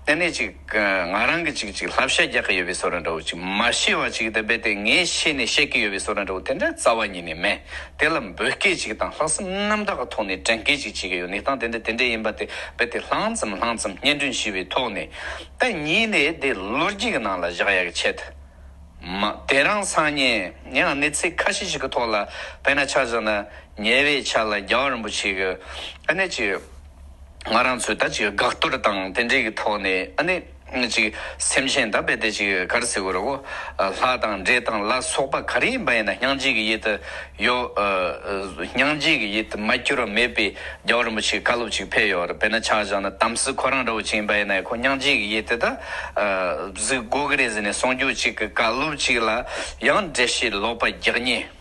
དེ་ནས་ཅིག་ང་རང་གི་ཅིག་ཅིག་བསླབ་བྱ་རྒྱག་གི་ཡོད་པའི་བཟོ་འདྲ་འདྲ་བོ། ཅིག་མ་ཤེས་པ་ཅིག་དེ་རྦད་དེ་ངས་ཤེས་ནས་བཤད་ཀྱི་ཡོད་པའི་བཟོ་འདྲ་འདྲ་བོ་དེ་འདྲ་རྩ་བ་ཉིད་ནས་མེད། དེ་ལ་འབོད་སྐད་ཅིག་དང་ལྷག་བསམ་རྣམ་དག་གི་ཐོག་ནས་དྲན་སྐུལ་ཅིག་བྱེད་ཀྱི་ཡོད། གནས་སྟངས་དེ་འདྲ་དེ་འདྲ་ཡིན་པ་དེ་རྦད་དེ་ལྷང་ཙམ་ལྷང་ཙམ་སྙན་སྒྲོན་ཞུས་པའི་ཐོག་ནས། ད་གཉིས་ནས་དེ་ལོ་རྒྱུས་ཀྱི་ནང་ལ་བཞག་ཡག་གི་ཆེད་དུ། མ། དེ་རིང་སང་ཉིན་ཡང་གནས་ཚུལ་ཁ་ཤས་ཤིག་གི་ཐོག་ལ། དཔེར་ན་ཆ་བཞག་ན་ཉེ་བའི་ཆར་ལ་རྒྱལ་བ་རིན་པོ་ཆེ་གི་ཨ་ནེ་ཅིག་ང་རང་ཚོས་ད་ཅིག་དགག་གཏོར་དང་དེ་འདྲའི་གི་ཐོག་ནས་ཨ་ནེ་ཅིག་སེམས་ཅན་ད་རྦད་དེ་ཅིག་ག་རེ་ཟེར་དགོས་རེད་གོ། ལྷ་དང་འདྲེ་དང་ལ་སོགས་པ་ག་རེ་ཡིན་པ་ཡིན་ན་སྙིང་རྗེ་གི་ཡུལ་དུ་ཡོད། སྙིང་རྗེ་གི་ཡུལ་དུ་མ་གྱུར་བ་མེད་པའི་རྒྱལ་བ་རིན་པོ་ཆེའི་བཀའ་སློབ་ཅིག་ཕེབས་ཡོད་རེད། དཔེར་ན་ཆ་བཞག་ན་དམ་སྲི་ཁོ་རང་འདྲ་བོ་ཅིག་ཡིན་པ་ཡིན་ན་ཁོ་སྙིང་རྗེ་གི་ཡུལ་དུ་ད་གཟིགས་དགོས་གི་རེད་ཟེར་ནས་གསུང་རྒྱུ་ཅིག་གི་བཀའ་སློབ་ཅིག་ལ་ཡང་འགྲེལ་བཤད་ལོག་པ་རྒྱག་མཁན།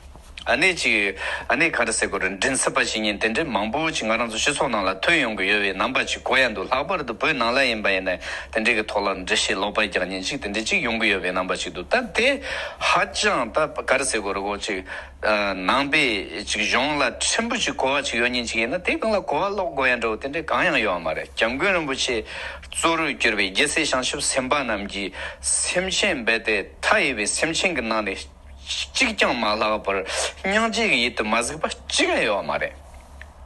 ཨ་ནེ་ཅིག་ཨ་ནེ་ག་རེ་ཟེར་དགོས་རེད། མགྲིན་ཚབ་པ་བྱེད་མཁན་དེ་འདྲའི་མང་པོ་ཅིག་ང་རང་ཚོ་སྤྱི་ཚོགས་ནང་ལ་ཐོན་ཡོང་གི་ཡོད་པའི་རྣམ་པ་ཅིག་གོ་ཡ་འདུག་ལྷག་པར་དུ་བོད་ནང་ལ་ཡིན་པ་ཡིན་ན་དེ་འདྲའི་གི་ཐོག་ལ་འགྲེལ་བཤད་ལོག་པ་རྒྱག་མཁན་ཅིག་དེ་འདྲའི་ཅིག་ཡོང་གི་ཡོད་པའི་རྣམ་པ་ཅིག་འདུག་ད་དེ་ཧ་ཅང་ད་ག་རེ་ཟེར་དགོས་རེད་གོ། ཅིག་ནང་པའི་ཅིག་གཞུང་ལ་ཕྲན་བུ་ཅིག་གོ་བ་ཅིག་ཡོད་མཁན་ཅིག་ཡིན་ན་དེ་སྒང་ལ་གོ་བ་ལོག་དགོས་ཡ་འདྲ་བོ་དེ་འདྲའི་གང་ཡང་ཡོད་མ་རེད། སྐྱབས་མགོན་རིན་པོ་ཆེ་གཙོ་བོར་གྱུར་པའི་རྒྱལ་སྲས་བྱང་ཆུབ་སེམས་དཔའ་རྣམས་ཀྱིས་སེམས་ཅན་རྦད་དེ་མཐའ་ཡས་པའི་སེམས་ཅན་གྱི་ནང་ནས་གཅིག་ཀྱང་མ་ལྷག་པར་སྙིང་རྗེ་གི་ཡུལ་དུ་མ་གཟིགས་པ་གཅིག་ཀྱང་ཡོད་མ་རེད།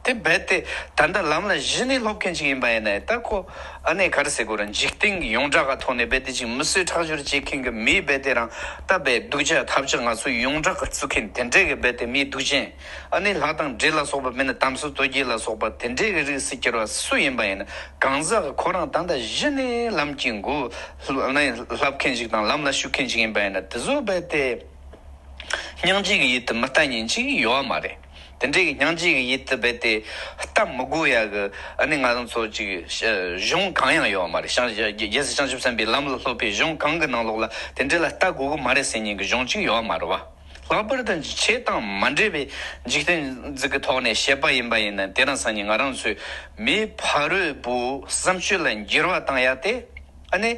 དེ་རྦད་དེ་ད་ལྟ་ལམ་ལ་གཞི་ནས་སློབ་མཁན་ཅིག་ཡིན་པ་ཡིན་ན་ད་ཁོ་ཨ་ནེ་ག་རེ་ཟེར་དགོས་རེད། འཇིག་རྟེན་གྱི་ཡོངས་གྲགས་ཀྱི་ཐོག་ནས་རྦད་དེ་ཅིག་མི་གསོད་ཁྲག་སྦྱོར་བྱེད་མཁན་གྱི་མིའི་རྦད་དེ་རང་ད་རྦད་སྡུག་ཅག་ཐབས་ཆག་ང་ཚོའི་ཡོངས་གྲགས་ཀྱི་བརྩི་མཁན་དེ་འདྲས་ཀྱི་རྦད་དེ་མིའི་སྡུག་ཅན། ཨ་ནེ་ལྷ་དང་འདྲེ་ལ་སོགས་པ་མིན་ན་དམ་སྲི་རྡོ་རྗེ་ལ་སོགས་པ་དེ་འདྲས་ཀྱི་རིགས་སུ་གྱུར་བ་སུ་ཡིན་པ་ཡིན་ན་གང་ཟག་གི་ཁོ་རང་ད་ལྟ་གཞི་ནས་ལམ་གྱི་མགོ་ཨ་ནེ་བསླབ་མཁན་ཅིག་དང་ལམ་ལ་ཞུགས་མཁན་ཅིག་ཡིན་པ་ཡིན་ན་དེ་ཚོ་རྦད་དེ། སྙིང་རྗེ་གི་ཡུལ་དུ་མི་ལྟ་མཁན་ཅིག་ཡོད་མ་རེད། དེ་འདྲའི་གི་སྙིང་རྗེ་གི་ཡུལ་དུ་རྦད་དེ་ལྟ་མི་དགོས་ཡ་གི་ཨ་ནི་ང་རང་ཚོ་ཅིག་གཞུང་གང་ཡང་ཡོད་མ་རེད། བྱང་རྒྱལ་སྲས་བྱང་ཆུབ་སེམས་དཔའི་ལམ་ལ་སློབ་པའི་གཞུང་གང་གི་ནང་ལོགས་ལ་དེ་འདྲ་ལ་ལྟ་དགོས་གི་མ་རེད་ཟེར་མཁན་གི་གཞུང་ཅིག་ཡོད་མ་རེད་བ། ལྷག་པར་དུ་ཆོས་དང་མ་འབྲེལ་བའི་འཇིག་རྟེན་འཛུགས་ཀྱི་ཐོག་ནས་བཤད་པ་ཡིན་པ་ཡིན་ན་དེ་རིང་སང་ཉིན་ང་རང་ཚོས་མིའི་ཕ་རོལ་པོ་བསམ་སྤྱོད་ལ་འགྱུར་བ་བཏང་ཡ་དེ། ཨ་ནི།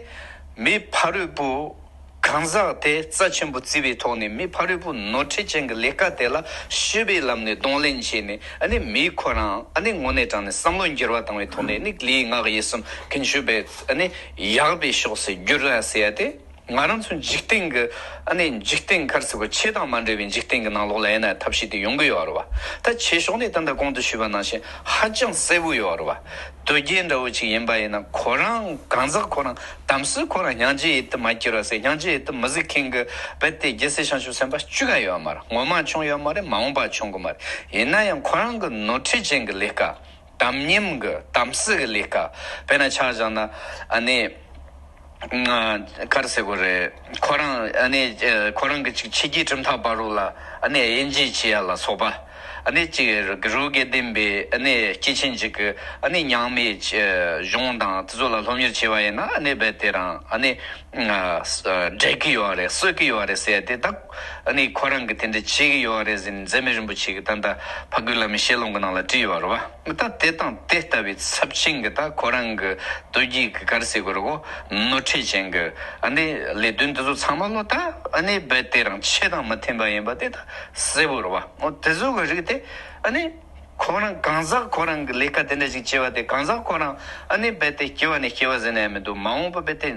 མིའི་ཕ་རོལ་པོ་གང་ཟག་དེ་རྩ་ཆེན་པོ་བརྩིས་པའི་ཐོག་ནས་མིའི་ཕ་རོལ་པོ་ནོར་འཁྲུལ་ཅན་གྱི་ལས་ཀ་དེ་ལ་ཞི་བའི་ལམ་ནས་གདོང་ལེན་བྱས་ནས་ཨ་ནི་མིའི་ཁོ་རང་ཨ་ནི་དངོས་གནས་དྲང་ནས་བསམ་བློ་འགྱུར་བ་བཏང་བའི་ཐོག་ནས་ནི་ལུས་ངག་ཡིད་གསུམ་ཀུན་སྤྱོད་པའི་ཨ་ནི་ཡག་པའི་ཕྱོགས་སུ་བསྒྱུར་ར་ཟེར་ཡ་དེ། ང་རང་ཚོ་འཇིག་རྟེན་གྱི་ཨ་ནི་འཇིག་རྟེན་ག་རེ་ཟེར་དགོས། ཆོས་དང་མ་འབྲེལ་བའི་འཇིག་རྟེན་གྱི་ནང་ལོགས་ལ་ཡིན་ན་ཐབས་ཤེས་དེ་ཡོང་གི་ཡོད་རེད་བ། ད་ཆོས་ཕྱོགས་ནས་ད་ལྟ་གོང་དུ་ཞུས་པ་ནང་བཞིན་ཧ་ཅང་གསལ་པོ་ཡོད་རེད་བ། དོལ་རྒྱལ་འདྲ་བོ་ཅིག་ཡིན་པ་ཡིན་ན་ཁོ་རང་གང་ཟག་ཁོ་རང་དམ་སྲི་ཁོ་རང་སྙིང་རྗེ་ཡུལ་དུ་མ་གྱུར་བ་ཟེར་སྙིང་རྗེ་ཡུལ་དུ་མི་གཟིགས་མཁན་གྱི་རྦད་དེ་རྒྱལ་སྲས་བྱང་ཆུབ་སེམས་དཔའ་གཅིག་ཀ་ཡོད་མ་རེད། སྔོན་མ་བྱུང་ཡོད་མ་རེད། མ་འོངས་པ་བྱུང་གི་མ་རེད། ཡིན་ན་ཡང་ཁོ་རང་གི་ནོར་འཁྲུལ་ཅན་གྱི་ལས་ཀ་དམ་ཉམས་ཀྱི་དམ་སྲི་གི་ལས་ཀ་དཔེར་ན་ཆ་བཞག་ན་ཨ་ནི། ག་རེ་ཟེར་དགོས་རེད། ཁོ་རང་ཨ་ནི་ཁོ་རང་གི་ཅིག་ཕྱི་རྒྱལ་གྲུབ་མཐའ་བར་རོ་ལ་ཨ་ནི་དབྱེ་འབྱེད་བྱེད་ཡ་ལ་སོགས་པ་ཨ་ནི་ཅིག་རི་བོ་དགེ་ལྡན་པའི་ཨ་ནི་སྐྱེས་ཆེན་ཅིག་གི་ཨ་ནི་ཉང་མའི་གཞུང་དང་དེ་ཚོ་ལ་སློབ་གཉེར་བྱས་པ་ཡིན་ན་ཨ་ནི་རྦད་དེ་རང་ཨ་ནི་འབྲེག་གི་ཡོད་རེད། གསོད་ཀྱི་ཡོད་རེད་ཟེར་ཏེ་ད་ཨ་ནི་ཁོ་རང་གི་དེ་འདྲ་བྱེད་ཀྱི་ཡོད་རེད་ཟེར་ནས་འཛད་མེད་རིན་པོ་ཆེ་གི་ད་ལྟ་ཕ་རྒོད་བླ་མའི་བཤད་ལུང་གི་ནང་ལ་བྲིས་ཡོད་རེད་བ། ད་དེ་དང་དེ་ལྟ་བུའི་ཚབས་ཆེན་གྱི་ད་ཁོ་རང་གི་དོལ་རྒྱལ་གྱི་ག་རེ་ཟེར་དགོས་རེད་གོ། ནོར་འཁྲུལ་ཅན་གྱི་ཨ་ནི་ལས་དོན་དེ་ཚོ་ཚང་མ་ལོ་ད་ཨ་ནི་རྦད་དེ་རང་ཆོས་དང་མི་མཐུན་པ་ཡིན་པ་དེ་ད་གསལ་པོ་རེད་བ། འོ་དེ་ཚོ་གི་རིགས་དེ་ཨ་ནི་ཁོ་རང་གང་ཟག་ཁོ་རང་གི་ལས་ཀ་དེ་འདྲ་ཞིག་བྱས་པ་དེ་གང་ཟག་ཁོ་རང་ཨ་ནི་རྦད་དེ་སྐྱེ་བ་ནས་སྐྱེ་བ་ཟེར་ན་ཡང་མི་འདུག་མ་འོངས་པ་རྦད་དེ་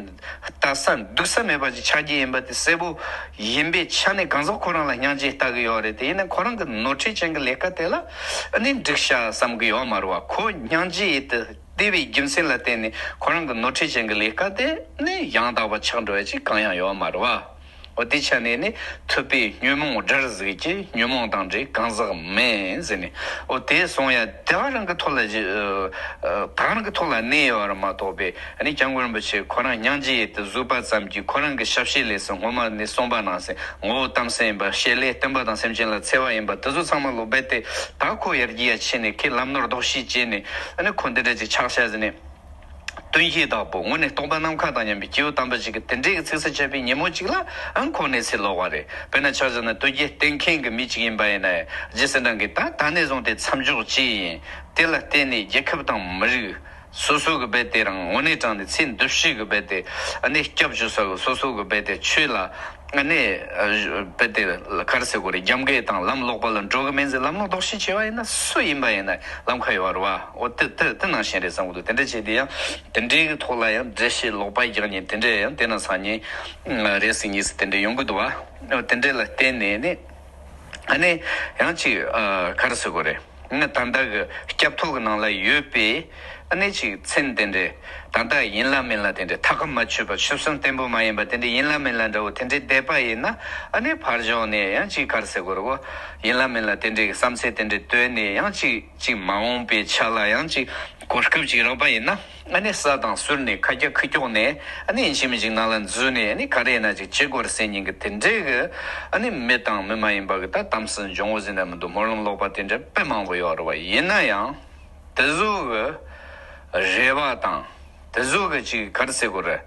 ལྟ་ས་འདུག་ས་མེད་པ་ཅིག་ཆགས་ཀྱི་ཡིན་པ་དེ་གསལ་པོ་ཡིན་པའི་ཆ་ནས་གང་ཟག་ཁོ་རང་ལ་སྙིང་རྗེ་ལྟ་གི་ཡོད་རེད་དེ། ཡིན་ན་ཁོ་རང་གི་ནོར་འཁྲུལ་ཅན་གྱི་ལས་ཀ་དེ་ལ་ཨ་ནི་འགྲིག་ཤག་བསམ་གི་ཡོད་མ་རེད་བ། ཁོ་སྙིང་རྗེ་ཡིད་དུ་བདེ་བའི་རྒྱུ་མཚན་ལ་བརྟེན་ནས་ཁོ་རང་གི་ནོར་འཁྲུལ་ཅན་གྱི་ལས་ཀ་དེ་ནི་ཡང་དག་པ་ཆགས་འགྲོ་ཡ་ཅིག་གང་ཡང་ཡོད་མ་རེད་བ། འོ་དེ་ཆ་ནས་ནི་ཐུབ་པས་ཉོན་མོངས་དགྲར་གཟིགས་ཀྱི་ཉོན་མོངས་དང་འདྲེས་གང་ཟག་མིན་ཟེར་ནས། འོ་དེ་གསུང་ཡ་དེ་བ་རང་གི་ཐོག་ལ་ཨ་ཨ་ད་རང་གི་ཐོག་ལ་གནས་ཡོད་རེད་མ་གཏོགས་པའི་ཨ་ནི་སྐྱབས་མགོན་རིན་པོ་ཆེ་ཁོ་རང་སྙིང་རྗེ་ཡིད་དུ་གཟིགས་པ་ཙམ་གྱིས་ཁོ་རང་གི་ཞབས་ཕྱི་ལས་སུ་སྔོན་མ་ནས་གསུངས་པ་ནང་བཞིན་ངོ་བོ་དམ་སྲི་ཡིན་པ་བྱེད་ལས་བསྟན་པ་དང་སེམས་ཅན་ལ་འཚེ་བ་ཡིན་པ་དེ་ཚོ་ཚང་མ་ལོ་རྦད་དེ་ད་ཁོ་ཡར་རྒྱས་ཡ་ཕྱིན་ནས་ཁོས་ལམ་ནོར་ལྡོག་ཤེས་བྱས་ནས་ཨ་ནི་ཁོ་འདི་འདྲ་ཅིག་ཆགས་ཤག་ཟེར་ནས། སྟོན་ཤེས་བདག་པོ་དངོས་གནས་སྟོང་པ་ནམ་མཁའ་དང་མཉམ་པའི་སྐྱེས་བུ་དམ་པ་ཅིག་གི་དེ་འདྲའི་གི་ཚིག་གསལ་བྱས་པའི་ཉིན་མོ་ཅིག་ལ་ཨང་ཁོ་གནས་ཚུལ་ལོག་པ་རེད། དཔེར་ན་ཆ་བཞག་ན་དོལ་རྒྱལ་བསྟེན་མཁན་གི་མི་ཅིག་ཡིན་པ་ཡིན་ན་རྗེ་སེང་གེ་ད་ད་ནས་བཟུང་སྟེ་མཚམས་འཇོག་བྱས་ཡིན། དེ་ལ་བརྟེན་ནས་རྒྱལ་ཁབ་དང་མི་རིགས་སོ་སོ་གི་རྦད་དེ་རང་དངོས་གནས་དྲང་ནས་ཚེ་འདི་ཕྱི་གི་རྦད་དེ་ཨ་ནི་སྐྱབས་བཅོལ་ས་གི་སོ་སོ་གི་རྦད་དེ་ཆོས་ལ་ ཨ་ནི་རྦད་དེ་ག་རེ་ཟེར་དགོས་རེད། རྒྱབ་འགལ་དང་ལམ་ལོག་པ་ལ་འགྲོ་གི་མིན་ཟེར། ལམ་ལོག་ལྡོག་ཤེས་བྱས་པ་ཡིན་ན་སུ་ཡིན་པ་ཡིན་ན་ལམ་ཁ་ཡོད་རེད་བ། འོ་དེ་དེ་དེ་ནང་བཞིན་རེད་བསམ་གི་འདུག་དེ་འདྲ་བྱས་དེ་ཡང་དེ་འདྲའི་གི་ཐོག་ལ་ཡང་འགྲེལ་བཤད་ལོག་པ་རྒྱག་མཁན་དེ་འདྲ་ཡང་དེ་ན་སང་ཉིན་རེད་ཟེར་གཉིས་ཟེར་དེ་འདྲ་ཡོང་གི་འདུག་བ། འོ་དེ་འདྲ་ལ་བརྟེན་ནས་ནི་ཨ་ནི་ཡང་ཅིག་ག་རེ་ཟེར་དགོས་རེད། ང་ད་ལྟ་གི་སྐྱབས་ཐོ་གི་ནང་ལ་ཡོད་པའི་ཨ་ནི་ཅིག་མཚན་དེ་འདྲའི་ད་ལྟ་ཡིན་ལ་མིན་ལ་དེ་འདྲའི་ཐག་གིས་མ་ཆོད་པ་ཆུད་ཟོས་བརྟན་པོ་མ་ཡིན་པ་དེ་འདྲའི་ཡིན་ལ་མིན་ལ་འདྲ་བོ་དེ་འདྲའི་བསྡད་པ་ཡིན་ན། ཨ་ནི་ཕར་ཕྱོགས་ནས་ཡང་ཅིག་ག་རེ་ཟེར་དགོས་རེད་གོ། ཡིན་ལ་མིན་ལ་དེ་འདྲའི་བསམ་ཚུལ་དེ་འདྲའི་བཏོན་ནས་ཡང་ཅིག་ཅིག་མ་འོངས་པའི་ཆ་ལ་ཡང་ཅིག་གོ་སྐབས་ཅིག་རག་པ་ཡིན་ན། ཨ་ནི་ས་དང་ཟུར་ནས་ཁ་རྒྱ་ཁུ་ཀྱོག་ནས་ཨ་ནི་ཡིན་གཅིག་མིན་གཅིག་ནང་ལ་འཛུལ་ནས་ཨ་ནི་ག་རེ་ཡིན་ན་ཅིག་བྱེད་དགོས་རེད་ཟེར་མཁན་གྱི་དེ་འདྲའི་གི་ཨ་ནི་མི་དང་མི་མ་ཡིན་པ་གི་ད་དམ་སྲི་འཇོང་བོ་ཟེར་ན་མི་འདུག་སྨོན་ལམ་ལོག་པ་དེ་འདྲ་དཔེ་མང་པོ་ཡོད་རེད་བ། ཡིན་ན་ཡང་དེ་ཚོ་གི་རེ་བ་དང་དེ་ཚོ་གི་ཅིག་ག་རེ་ཟེར་དགོས་རེད།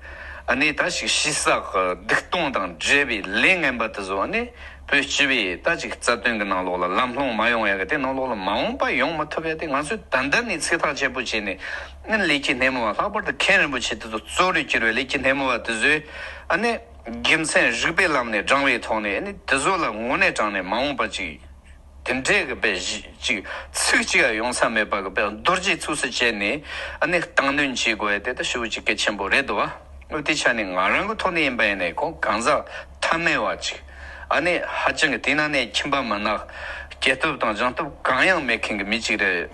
ཨ་ནི་ད་ཞིག་ཕྱི་ས་གི་སྡིག་ལྟུང་དང་འབྲེལ་བའི་ལས་ངན་པ་དེ་ཚོ་ཨ་ནི། བོད་སྤྱི་པའི་ད་ཅིག་རྩ་དོན་གྱི་ནང་ལོགས་ལ་ལམ་ལྷོང་མ་ཡོང་ཡ་གི་དེ་ནང་ལོགས་ལ་མ་འོངས་པ་ཡོང་མི་ཐུབ་ཡ་དེ་ང་ཚོས་ད་ལྟ་ནས་ཚིག་ཐག་ཆོད་པོ་བྱས་ནས་ལས་ཀྱི་སྣེ་མོ་བ་ལྷག་པར་དུ་མཁན་རིན་པོ་ཆེ་དེ་ཚོ་གཙོ་རུ་གྱུར་བའི་ལས་ཀྱི་སྣེ་མོ་བ་དེ་ཚོས་ཨ་ནི་རྒྱུ་མཚན་རིགས་པའི་ལམ་ནས་དྲངས་པའི་ཐོག་ནས་ཨ་ནི་དེ་ཚོ་ལ་དངོས་གནས་དྲང་ནས་མ་འོངས་པ་ཅིག་དེ་འདྲས་ཀྱི་དཔེ་ཅིག་ཚིག་གཅིག་ཡ་ཡོང་ས་མེད་པ་གི་དཔེ་རྡོ་རྗེ་ཚིགས་སུ་བཅད་ནས་ཨ་ནི་སྟངས་འདོན་བྱེད་དགོས་ཡ་དེ་ད་ཞེ་པོ་ཅིག་གལ་ཆེན་པོ་རེད་འདུག་བ། འོ་དེ་ཆ་ནས་ང་རང་གི་ཐོག་ནས་ཡིན་པ་ཡིན་ནའི་ཁོང་གང་ཟག་ཐ་མལ་བ་ཅིག་ཨ་ནི་ཧ་ཅང་གི་དེ་ནང་ནས་ཁྱིམ་པ་མི་ནག་སྐྱེ་སྟོབས་དང་སྦྱངས་སྟོབས་གང་ཡང་མེད་མཁན་གྱི་མི་ཅིག་རེད།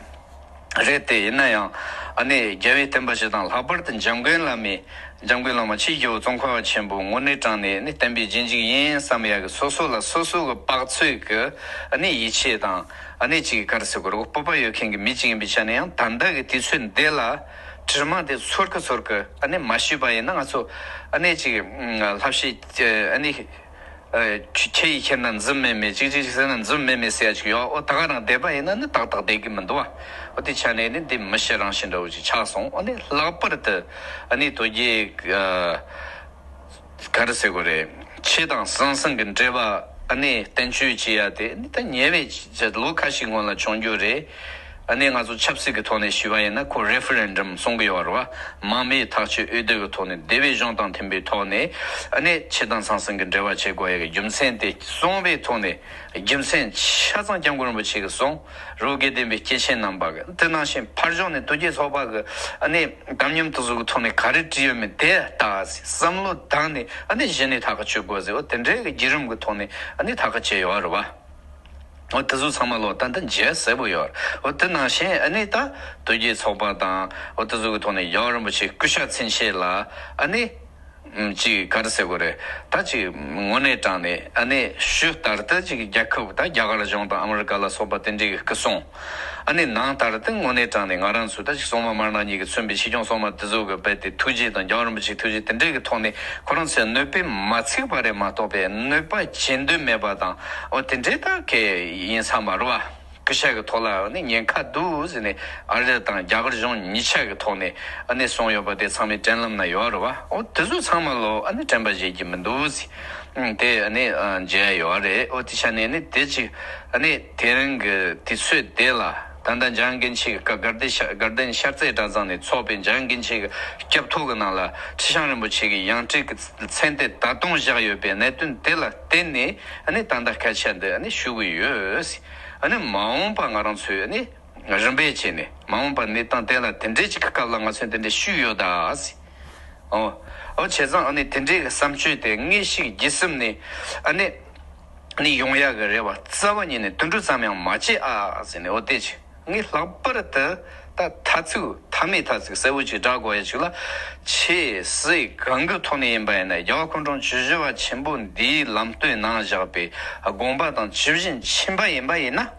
རེད་དེ་ཡིན་ན་ཡང་ཨ་ནི་རྒྱལ་བའི་བསྟན་པ་སྤྱི་དང་ལྷག་པར་དུ་འཇམ་མགོན་བླ་མའི་འཇམ་མགོན་བླ་མ་ཆོས་རྒྱལ་པོ་ཙོང་ཁ་པ་ཆེན་པོ་དངོས་གནས་དྲང་ནས་ནི་བསྟན་པའི་རྗེས་འཇུག་ཡིན་བསམ་ཡ་གི་སོ་སོ་ལ་སོ་སོ་གི་དཔག་ཚོད་ཀྱི་ཨ་ནི་ཡིད་ཆེས་དང་ཨ་ནི་ཅིག་ག་རེ་ཟེར་དགོས་རེད་གོ། སྤོབས་པ་ཡོད་མཁན་གྱི་མི་ཅིག་ཡིན་པའི་ཆ་ནས་ཡང་ད་ལྟ་གི་དུས་ཚོད་འདི་ལ། དྲི་མ་དེ་ཚོར་གི་ཚོར་གི་ཨ་ནི་མ་ཞུས་པ་ཡིན་ན་ང་ཚོ་ཨ་ནི་ཅིག་ལྷ་བཤད་ཨ་ནི་ཁྱེད་ཡིས་ཁྱེར་ན་འཛུམ་མེད་མེད་ཅིག་ཅིག་ཟེར་ན་འཛུམ་མེད་མེད་ཟེར་ཡ་ཅིག་ཡོད། འོ་ད་ག་རང་བསྡད་པ་ཡིན་ན་ནི་ཏག་ཏག་བསྡད་གི་མི་འདུག་བ། འོ་དེ་ཆ་ནས་ནི་འདི་མི་ཤི་རང་ཤི་འདྲ་བོ་ཅིག་ཆགས་སོང་། ཨ་ནི་ལྷག་པར་དུ་ཨ་ནི་དོལ་རྒྱལ་ག་རེ་ཟེར་དགོས་རེད། ཆོས་དང་ཟང་ཟིང་གི་འབྲེལ་བ་ཨ་ནི་བསྟན་བཅོས་བྱེད་ཡ་དེ་ནི་ད་ཉེ་བའི་ལོ་ཁ་ཤས་སྔོན་ལ་བྱུང་རྒྱུ་རེད། ཨ་ནི་ང་ཚོ་ཆབ་སྲིད་ཀྱི་ཐོག་ནས་ཞུས་པ་ཡིན་ན་ཁོ་རེ་ཧྥེ་རེན་ཌམ་གསུང་གི་ཡོད་རེད་བ། མང་མོས་ཐག་གཅོད་འོས་བསྡུ་གི་ཐོག་ནས་སྡེ་བའི་གཞུང་དང་མཐུན་པའི་ཐོག་ནས་ཨ་ནི་ཆོས་དང་ཟང་ཟིང་གི་འབྲེལ་བ་བྱེད་དགོས་ཡ་གི་རྒྱུ་མཚན་དེ་གསུངས་པའི་ཐོག་ནས་རྒྱུ་མཚན་ཆ་ཚང་སྐྱབས་མགོན་རིན་པོ་ཆེ་གིས་གསུངས། རི་བོ་དགེ་ལྡན་པའི་སྐྱེས་ཆེན་རྣམ་པ་གི་དེ་ནང་བཞིན་ཕར་ཕྱོགས་ནས་དོལ་རྒྱལ་ཚོགས་པ་གི་ཨ་ནི་དམ་ཉམས་དེ་ཚོ་གི་ཐོག་ནས་ག་རེ་བྲིས་ཡོད་མེད་དེ་ལྟ་ཟེར་བསམ་བློ་བཏང་ནས་ཨ་ནི་གཞི་ནས་ཐག་གཅོད་དགོས་ཟེར། འོ་དེ་འདྲའི་གི་བརྒྱུད་རིམ་གི་ཐོག་ནས་ཨ་ནི་ཐག་གཅོད་བྱས་ཡོད་རེད་བ། འོ་དེ་ཚོ་ཚང་མ་ལོ་ད་ལྟ་མཇལ་གསལ་པོ་ཡོད་རེད། འོ་དེ་ནང་བཞིན་ཨ་ནི་ད་དོལ་རྒྱལ་ཚོགས་པ་དང་འོ་དེ་ཚོ་གི་ཐོག་ནས་རྒྱལ་བ་རིན་པོ་ཆེ་སྐུ་ཕྱྭ་མཚན་ཆེ་ལ་ཨ་ནི། ཅིག་ག་རེ་ཟེར་དགོས་རེད། ད་ཅིག་དངོས་གནས་དྲང་ནས་ཨ་ནི་ཕྱི་ལྟར་དུ་ཅིག་རྒྱལ་ཁབ་ད་རྒྱ་གར་གཞུང་དང་ཨ་མི་རི་ཀ་ལ་སོགས་པ་དེ་འདྲའི་གི་སྐུ་སྲུང་། ཨ་ནི་ནང་ལྟར་དུ་དངོས་གནས་དྲང་ནས་ང་རང་ཚོ་ད་ཅིག་སྲུང་མ་མར་ནག་གཉིས་ཀྱིས་མཚོན་པའི་ཆོས་སྐྱོང་སྲུང་མ་དེ་ཚོ་གི་རྦད་དེ་ཐུགས་རྗེ་དང་རྒྱལ་བ་རིན་པོ་ཆེའི་ཐུགས་རྗེ་དེ་འདྲའི་གི་ཐོག་ནས་ཁོ་རང་ཚོའི་གནོད་པས་མ་ཚིག་པ་རེད་མ་གཏོགས་པའི་གནོད་པ་བྱེད་འདོད་མེད་པ་དང་འོ་དེ་འདྲའི་ད་གི་ཡིན་ས་མ་རེད་བ། སྐུ་ཕྱྭ་གི་ཐོག་ལ་ཨ་ནི་ཉེན་ཁ་འདུག་ཟེར་ནས་ཨ་རི་དང་རྒྱ་གར་གཞུང་གཉིས་ཆ་གི་ཐོག་ནས་ཨ་ནི་གསུངས་ཡོད་པ་དེ་ཚང་མའི་དྲན་ལམ་ན་ཡོད་རེད་བ། འོ་དེ་ཚོ་ཚང་མ་ལོ་ཨ་ནི་དྲན་པ་བརྗེད་རྒྱུ་མི་འདུག་ཟེར། དེ་ཨ་ནི་མཇལ་ཡོད་རེད། འོ་དེ་ཆ་ནས་ཨ་ནི་དེ་ཅིག་ཨ་ནི་དེ་རིང་གི་དུས་ཚོད་དེ་ལ་ད་ལྟ་འཇམ་དབྱངས་དགེ་ཆེ་གི་དགའ་ལྡན་ཤར་དགའ་ལྡན་ཤར་རྩེ་གྲྭ་ཚང་ནས་ཚོགས་པའི་འཇམ་དབྱངས་དགེ་ཆེ་གི་སྐྱབས་ཐོ་གི་ནང་ལ་ཁྲི་བྱང་རིན་པོ་ཆེ་གི་ཡང་སྤྲུལ་གྱི་མཚན་དེ་ད་དུང་བཞག་ཡོད་པའི་གནད་དོན་དེ་ལ་བརྟེན་ནས་ཨ་ནི་ད་ལྟ་སྐད་ཆ་འདི་ཨ་ནི་ཞུ་གི་ཡོད། ཨ་ནི་མ་འོངས་པ་ང་རང་ཚོས་ཨ་ནི་རིམ་པས་བྱས་ནས་མ་འོངས་པ་གནས་སྟངས་དེ་ལ་དེ་འདྲའི་ཅིག་གི་སྐབས་ལ་ང་ཚོས་དེ་འདྲའི་ཞུས་ཡོད་ད། ཨོ། ཨོ་བྱས་ཙང་ཨ་ནི་དེ་འདྲའི་གི་བསམ་སྤྱོད་དེ་དངོས་ཤིག་བརྒྱུད་གསུམ་ནས་ཨ་ནི་ནི་ཡོང་ཡག་གི་རེ་བ་རྩ་བ་ཉིད་ནས་དུད་འགྲོ་ཙམ་ཡང་མ་བྱེད་ཨ་ཟེར་ནས་འོ་དེ་ཅིག་ངས་ལྷག་པར་དུ་ད་ཐ་ཚིག་ཐ་མའི་ཐ་ཚིག་གསལ་བོ་ཅིག་བསྒྲགས་དགོས་ཡ་ཅིག་ལ། ཆེས་སྲིད་གང་གི་ཐོག་ནས་ཡིན་པ་ཡིན་ན་རྒྱལ་བ་སྐུ་ཕྲེང་བཅུ་བཞི་པ་ཆེན་པོ་འདིའི་ལམ་སྟོན་གནང་བཞག་པའི་དགོངས་པ་དང་ཇི་བཞིན་ཕྱིན་པ་ཡིན་པ་ཡིན་ན།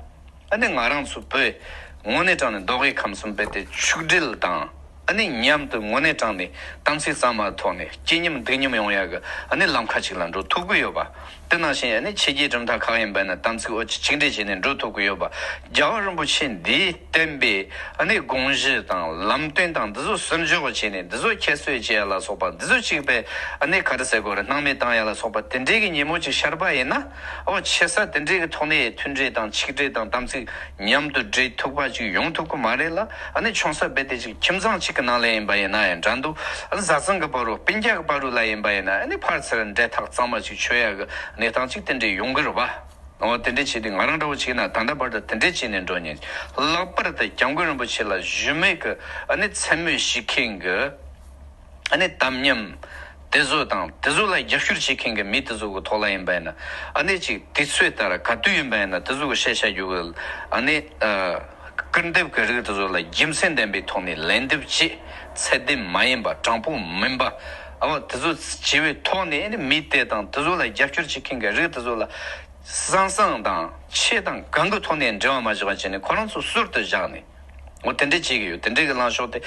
ཨ་ནི་ང་རང་ཚོ་བོད་དངོས་གནས་དྲང་ནས་མདོ་དབུས་ཁམས་གསུམ་རྦད་དེ་ཆིག་སྒྲིལ་དང་ཨ་ནི་མཉམ་དུ་དངོས་གནས་དྲང་ནས་དམ་ཚིག་གཙང་མ་ཐོག་ནས་སྐྱིད་མཉམ་སྡུག་མཉམ་ཡོང་ཡ་གི་ཨ་ནི་ལམ་ཁ་ཅིག་ལ་འགྲོ་ཐུབ་ཀྱི་ཡོད་པ། དེ་ནང་བཞིན་ཨ་ནི་ཕྱི་རྒྱལ་གྲུབ་མཐའ་ཁག་ཡིན་པ་ན་དམ་ཚིག་འོ་ཅི་གཅིག་འདྲེས་བྱས་ནས་འགྲོ་ཐུབ་ཀྱི་ཡོད་པ། རྒྱལ་བ་རིན་པོ་ཆེ་འདིས་བསྟན་པའི་ཨ་ནི་དགོངས་གཞི་དང་ལམ་སྟོན་དང་འདི་ཚོ་ཟུར་འཇོག་བྱས་ནས་འདི་ཚོ་ཁྱད་གསོད་བྱེད་ཡ་ལ་སོགས་པ་འདི་ཚོ་གཅིག་པའི་ཨ་ནི་ག་རེ་ཟེར་དགོས་རེད། སྣང་མེད་བཏང་ཡ་ལ་སོགས་པ་དེ་འདྲའི་གི་ཉིན་མོ་ཅིག་ཤར་པ་ཡིན་ན། ཨོ་ཆེ་ས་དེ་འདྲའི་གི་ཐོག་ནས་མཐུན་སྒྲིལ་དང་ཆིག་སྒྲིལ་དང་དམ་ཚིག་མཉམ་དུ་སྒྲིལ་ཐུབ་པ་ཅིག་ཡོང་ཐུབ་ཀྱི་མ་རེད་ལ། ཨ་ནི་ཆུང་ས་རྦད་དེ་ཅིག་ཁྱིམ་ཚང་གཅིག་ གི་ནང་ལ་ཡིན་པ་ཡིན་ན་ཡང་འདྲ་འདུག་ཨ་ནི་བཟའ་ཚང་གི་བར་རུ་སྤུན་ཀྱག་གི་བར་རུ་ལ་ཡིན་པ་ཡིན་ན་ཨ་ནི་ཕར་ཚུར་འབྲེལ་ཐག་གཙང་མ་ཅིག་ཆོད་ཡ་གི་གནས་སྟངས་ཅིག་དེ་འདྲས་ཡོང་གི་རེད་བ། འོ་དེ་འདྲས་བྱས་ཏེ་ང་རང་འདྲ་བོ་ཅིག་ཡིན་ན་ད་ལྟ་བར་དུ་དེ་འདྲས་བྱས་ནས་འགྲོ་ཉན། ལྷག་པར་དུ་སྐྱབས་མགོན་རིན་པོ་ཆེ་ལ་གཞི་མེད་ཀྱི་ཨ་ནི་མཚན་སྨོད་བྱེད་མཁན་གྱི་ཨ་ནི་དམ་ཉམས་དེ་ཚོ་དང་དེ་ཚོ་ལ་རྒྱབ་སྐྱོར་བྱེད་མཁན་གྱི་མི་དེ་ཚོ་གི་ཐོག་ལ་ཡིན་པ་ཡིན་ན་ཨ་ནི་ཅིག་དུས་ཚོད་ལྟར་ག་དུས་ཡིན་པ་ཡིན་ན་དེ་ཚོ་གི་བཤད་བྱ་རྒྱུ་གི་ཨ་ནི་ཨ། སྐུར་འདེབས་ཀྱི་རིགས་དེ་ཚོ་ལ་རྒྱུ་མཚན་ལྡན་པའི་ཐོག་ནས་ལན་འདེབས་བྱེད། ཚད་ལྡན་མ་ཡིན་པ། དྲང་པོ་མིན་པ། འོ་དེ་ཚོ་བྱས་པའི་ཐོག་ནས་ཨ་ནི་མི་དེ་དང་དེ་ཚོ་ལ་རྒྱབ་སྐྱོར་བྱེད་མཁན་གྱི་རིགས་དེ་ཚོ་ལ་གསང་གསང་དང་ཆེ་དང་གང་གི་ཐོག་ནས་འབྲེལ་བ་མ་བྱས་པ་བྱས་ནས་ཁོ་རང་ཚོ་ཟུར་དུ་བཞག་ནས་འོ་དེ་འདྲས་བྱེད་ཀྱི་ཡོད། དེ་འདྲས་ཀྱི་ལངས་ཕྱོགས་དེ་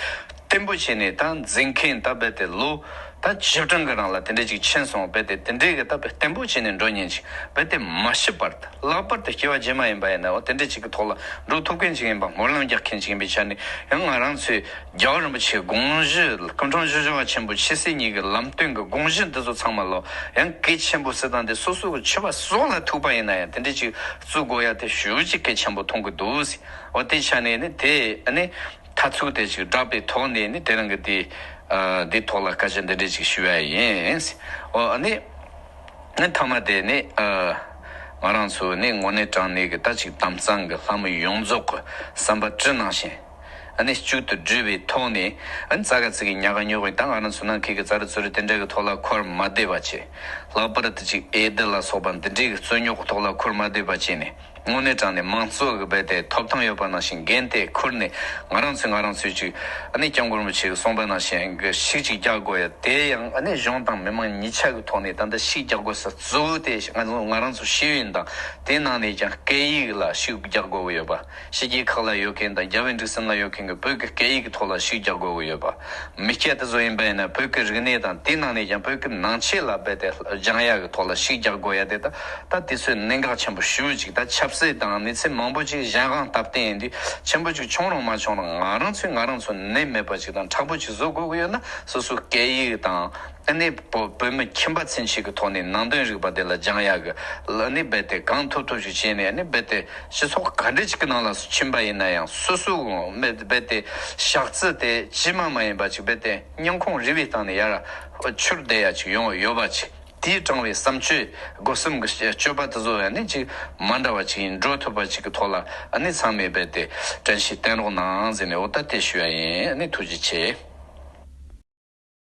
བརྟན་པོ་བྱས་ནས་ད་འཛིན་མཁན་ད་རྦད་དེ་ལོ་ད་བཅུ་གྲངས་ཀྱི་རིང་ལ་དེ་འདྲས་ཅིག་ཕྱིན་སོང་། རྦད་དེ་དེ་འདྲས་ཀྱི་ད་བརྟན་པོ་བྱས་ནས་འགྲོ་ཉན་ཅིག་རྦད་དེ་མ་ཤི་བར་དུ། ལྷག་པར་དུ་སྐྱེ་བ་རྗེས་མ་ཡིན་པ་ཡིན་ན་འོ་དེ་འདྲ་ཅིག་གི་ཐོག་ལ་འགྲོ་ཐུབ་མཁན་ཅིག་ཡིན་པ། སྨོན་ལམ་རྒྱག་མཁན་ཅིག་ཡིན་པའི་ཆ་ནས་ཡང་ང་རང་ཚོའི་རྒྱལ་བ་རིན་པོ་ཆེའི་དགོངས་གཞི། སྐུ་ཕྲེང་བཅུ་བཞི་པ་ཆེན་པོ་ཆོས་སྲིད་གཉིས་ཀྱི་ལམ་སྟོན་གྱི་དགོངས་གཞི་འདི་ཚོ་ཚང་མ་ལ་ཡང་གལ་ཆེན་པོ་བརྩི་སྟངས་དེ་སོ་སོ་གི་ཆོས་པ་སྲོག་ལ་ཐུག་པ་ཡིན་ན་ཡང་དེ་འདྲ་ཅིག་བརྩི་དགོས་ཡ་དེ་ཞེ་པོ་ཅིག་གལ་ཆེན་པོ་མཐོང་གི་འདུག་ཟེར། འོ་དེ་ཆ་ནས་ནི་དེ་ཨ་ནི་མཐའ་ཚུགས་དེ་ཅིག་བསྒྲགས་པའི་ཐོག་ནས་ནི་དེ་རིང་གི་དེ་ཨ་འདི་ཐོག་ལ་སྐད་ཆ་འདི་འདྲ་ཅིག་ཞུ་ཡ་ཡིན་ཟེར། འོ་ཨ་ནི། ནི་མཐའ་མ་དེ་ནི་ཨ་ང་རང་ཚོ་ནི་དངོས་གནས་དྲང་གནས་ཀྱི་ད་ཅིག་དམ་གཙང་གི་ལྷ་མི་ཡོངས་རྫོགས་ཀྱི་བསམ་པ་དྲི་ནང་བཞིན་ཨ་ནི་གཅིག་ཏུ་སྒྲིལ་བའི་ཐོག་ནས་ཨ་ནི་ཙག་ག་ཙིག་གི་ཉག་ག་ཉོག་གི་ད་ང་རང་ཚོ་ནང་ཁུལ་གྱི་ཙ་རི་ཙུ་རི་དེ་འདྲ་གི་ཐོག་ལ་འཁོར་མ་བསྡད་པ་བྱས། ལྷག་པར་དུ་ཅིག་ཨེ་ཌི་ལ་སོགས་པ་འདི་འདྲའི་གི་རྩོད་རྙོག་གི་ཐོག་ལ་འཁོར་མ་བསྡད་པ་བྱས་ནས། དངོས་གནས་དྲང་གནས་མང་གཙོ་གི་རྦད་དེ་ཐོབ་ཐང་ཡོད་པ་ནང་བཞིན་འགན་དེ་འཁུར་ནས་ང་རང་ཚོས་ང་རང་ཚོས་ཅིག་ཨ་ནི་སྐྱབས་མགོན་རིན་པོ་ཆེ་གིས་གསུངས་པ་ནང་བཞིན་གི་ཤུགས་ཅིག་རྒྱག་དགོས་ཡ། དེ་ཡང་ཨ་ནི་གཞུང་དང་མི་མང་གཉིས་ཆ་གི་ཐོག་ནས་ད་ལྟ་ཤུགས་རྒྱག་དགོས་ས་གཙོ་བོ་དེ་ང་ཚོ་ང་རང་ཚོ་ཤེས་ཡོན་དང་དེའི་ནང་ནས་ཀྱང་སྐད་ཡིག་ལ་ཤུགས་རྒྱག་དགོས་ཀྱི་ཡོད་པ། ཕྱི་རྒྱལ་ཁག་ལ་ཡོད་མཁན་དང་རྒྱལ་བའི་འབྲུག་གསུམ་ལ་ཡོད་མཁན་གྱི་བོད་ཀྱི་སྐད་ཡིག་གི་ཐོག་ལ་ཤུགས་རྒྱག་དགོས་ཀྱི་ཡོད་པ། མི་སྐད་དེ་ཚོ་ཡིན་པ་ཡིན་ན་བོད་ཀྱི་རིག་གནས་དང་དེའི་ནང་ནས་ཀྱང་བོད་ཀྱི་ནང་ཆོས་ལ་རྦད་དེ་སྦྱང་ཡག་གི་ཐོག་ལ་ཤུགས་རྒྱག་དགོས་ཡ་དེ་ད་ད་དུས་ཚོད་གནད་འགག་ཆེན་པོ་ཞེ་པོ་ཅིག་ད་ཆབ་སྲིད་དང་གནས་ཚུལ་མང་པོ་ཅིག་གཞན་དབང་སྟབས་བསྟུན་ཡིན་དུས་ཆེན་པོ་ཅིག་བྱུང་རུང་མ་བྱུང་རུང་ང་རང་ཚོས་ང་རང་ཚོ་ནད་མེད་པ་ཅིག་དང་མཁྲེགས་པོ་ཅིག་བཟོ་དགོས་ཀྱི་ཡོད་ན་སོ་སོའི་སྐད་ཡིག་དང་ཨ་ནི་བོད་བོད་མི་ཁྱིམ་པ་ཚུན་ཆད་ཀྱི་ཐོག་ནས་ནང་དོན་རིག་པ་དེ་ལ་སྦྱང་ཡག་གི་ཨ་ནི་རྦད་དེ་གང་ཐུབ་ཐུབ་ཅིག་བྱས་ནས་ཨ་ནི་རྦད་དེ། སྤྱི་ཚོགས་ག་འདྲ་ཅིག་གི་ནང་ལ་ཕྱིན་པ་ཡིན་ན་ཡང་སོ་སོའི་མི་རྦད་དེ་ཤག་རྩི་དེ་ཇི་མ་མ་ཡིན་པ་ཅིག་རྦད་དེ་སྙིང་ཁོང་རུས་པའི་སྟེང་ནས་ཡར་འཕྱུར་བསྡད་ཡ་ཅིག་ཡོང་ཡོད་པ་ཅིག་དེས་དྲངས་པའི་བསམ་སྤྱོད་སྒོ་གསུམ་གྱི་སྤྱོད་པ་དེ་ཚོ་ཡང་ནི་ཅིག་མ་འདྲ་བ་ཅིག་ཡིན་འགྲོ་ཐུབ་པ་ཅིག་གི་ཐོག་ལ་ཨ་ནི་ཚང་མས་རྦད་དེ་དྲན་ཤེས་བསྟེན་རོགས་གནང་ཟེར་ནས་འོ་ད་དེ་ཞུ་ཡ་ཡིན། ཨ་ནི་ཐུགས་རྗེ་ཆེ།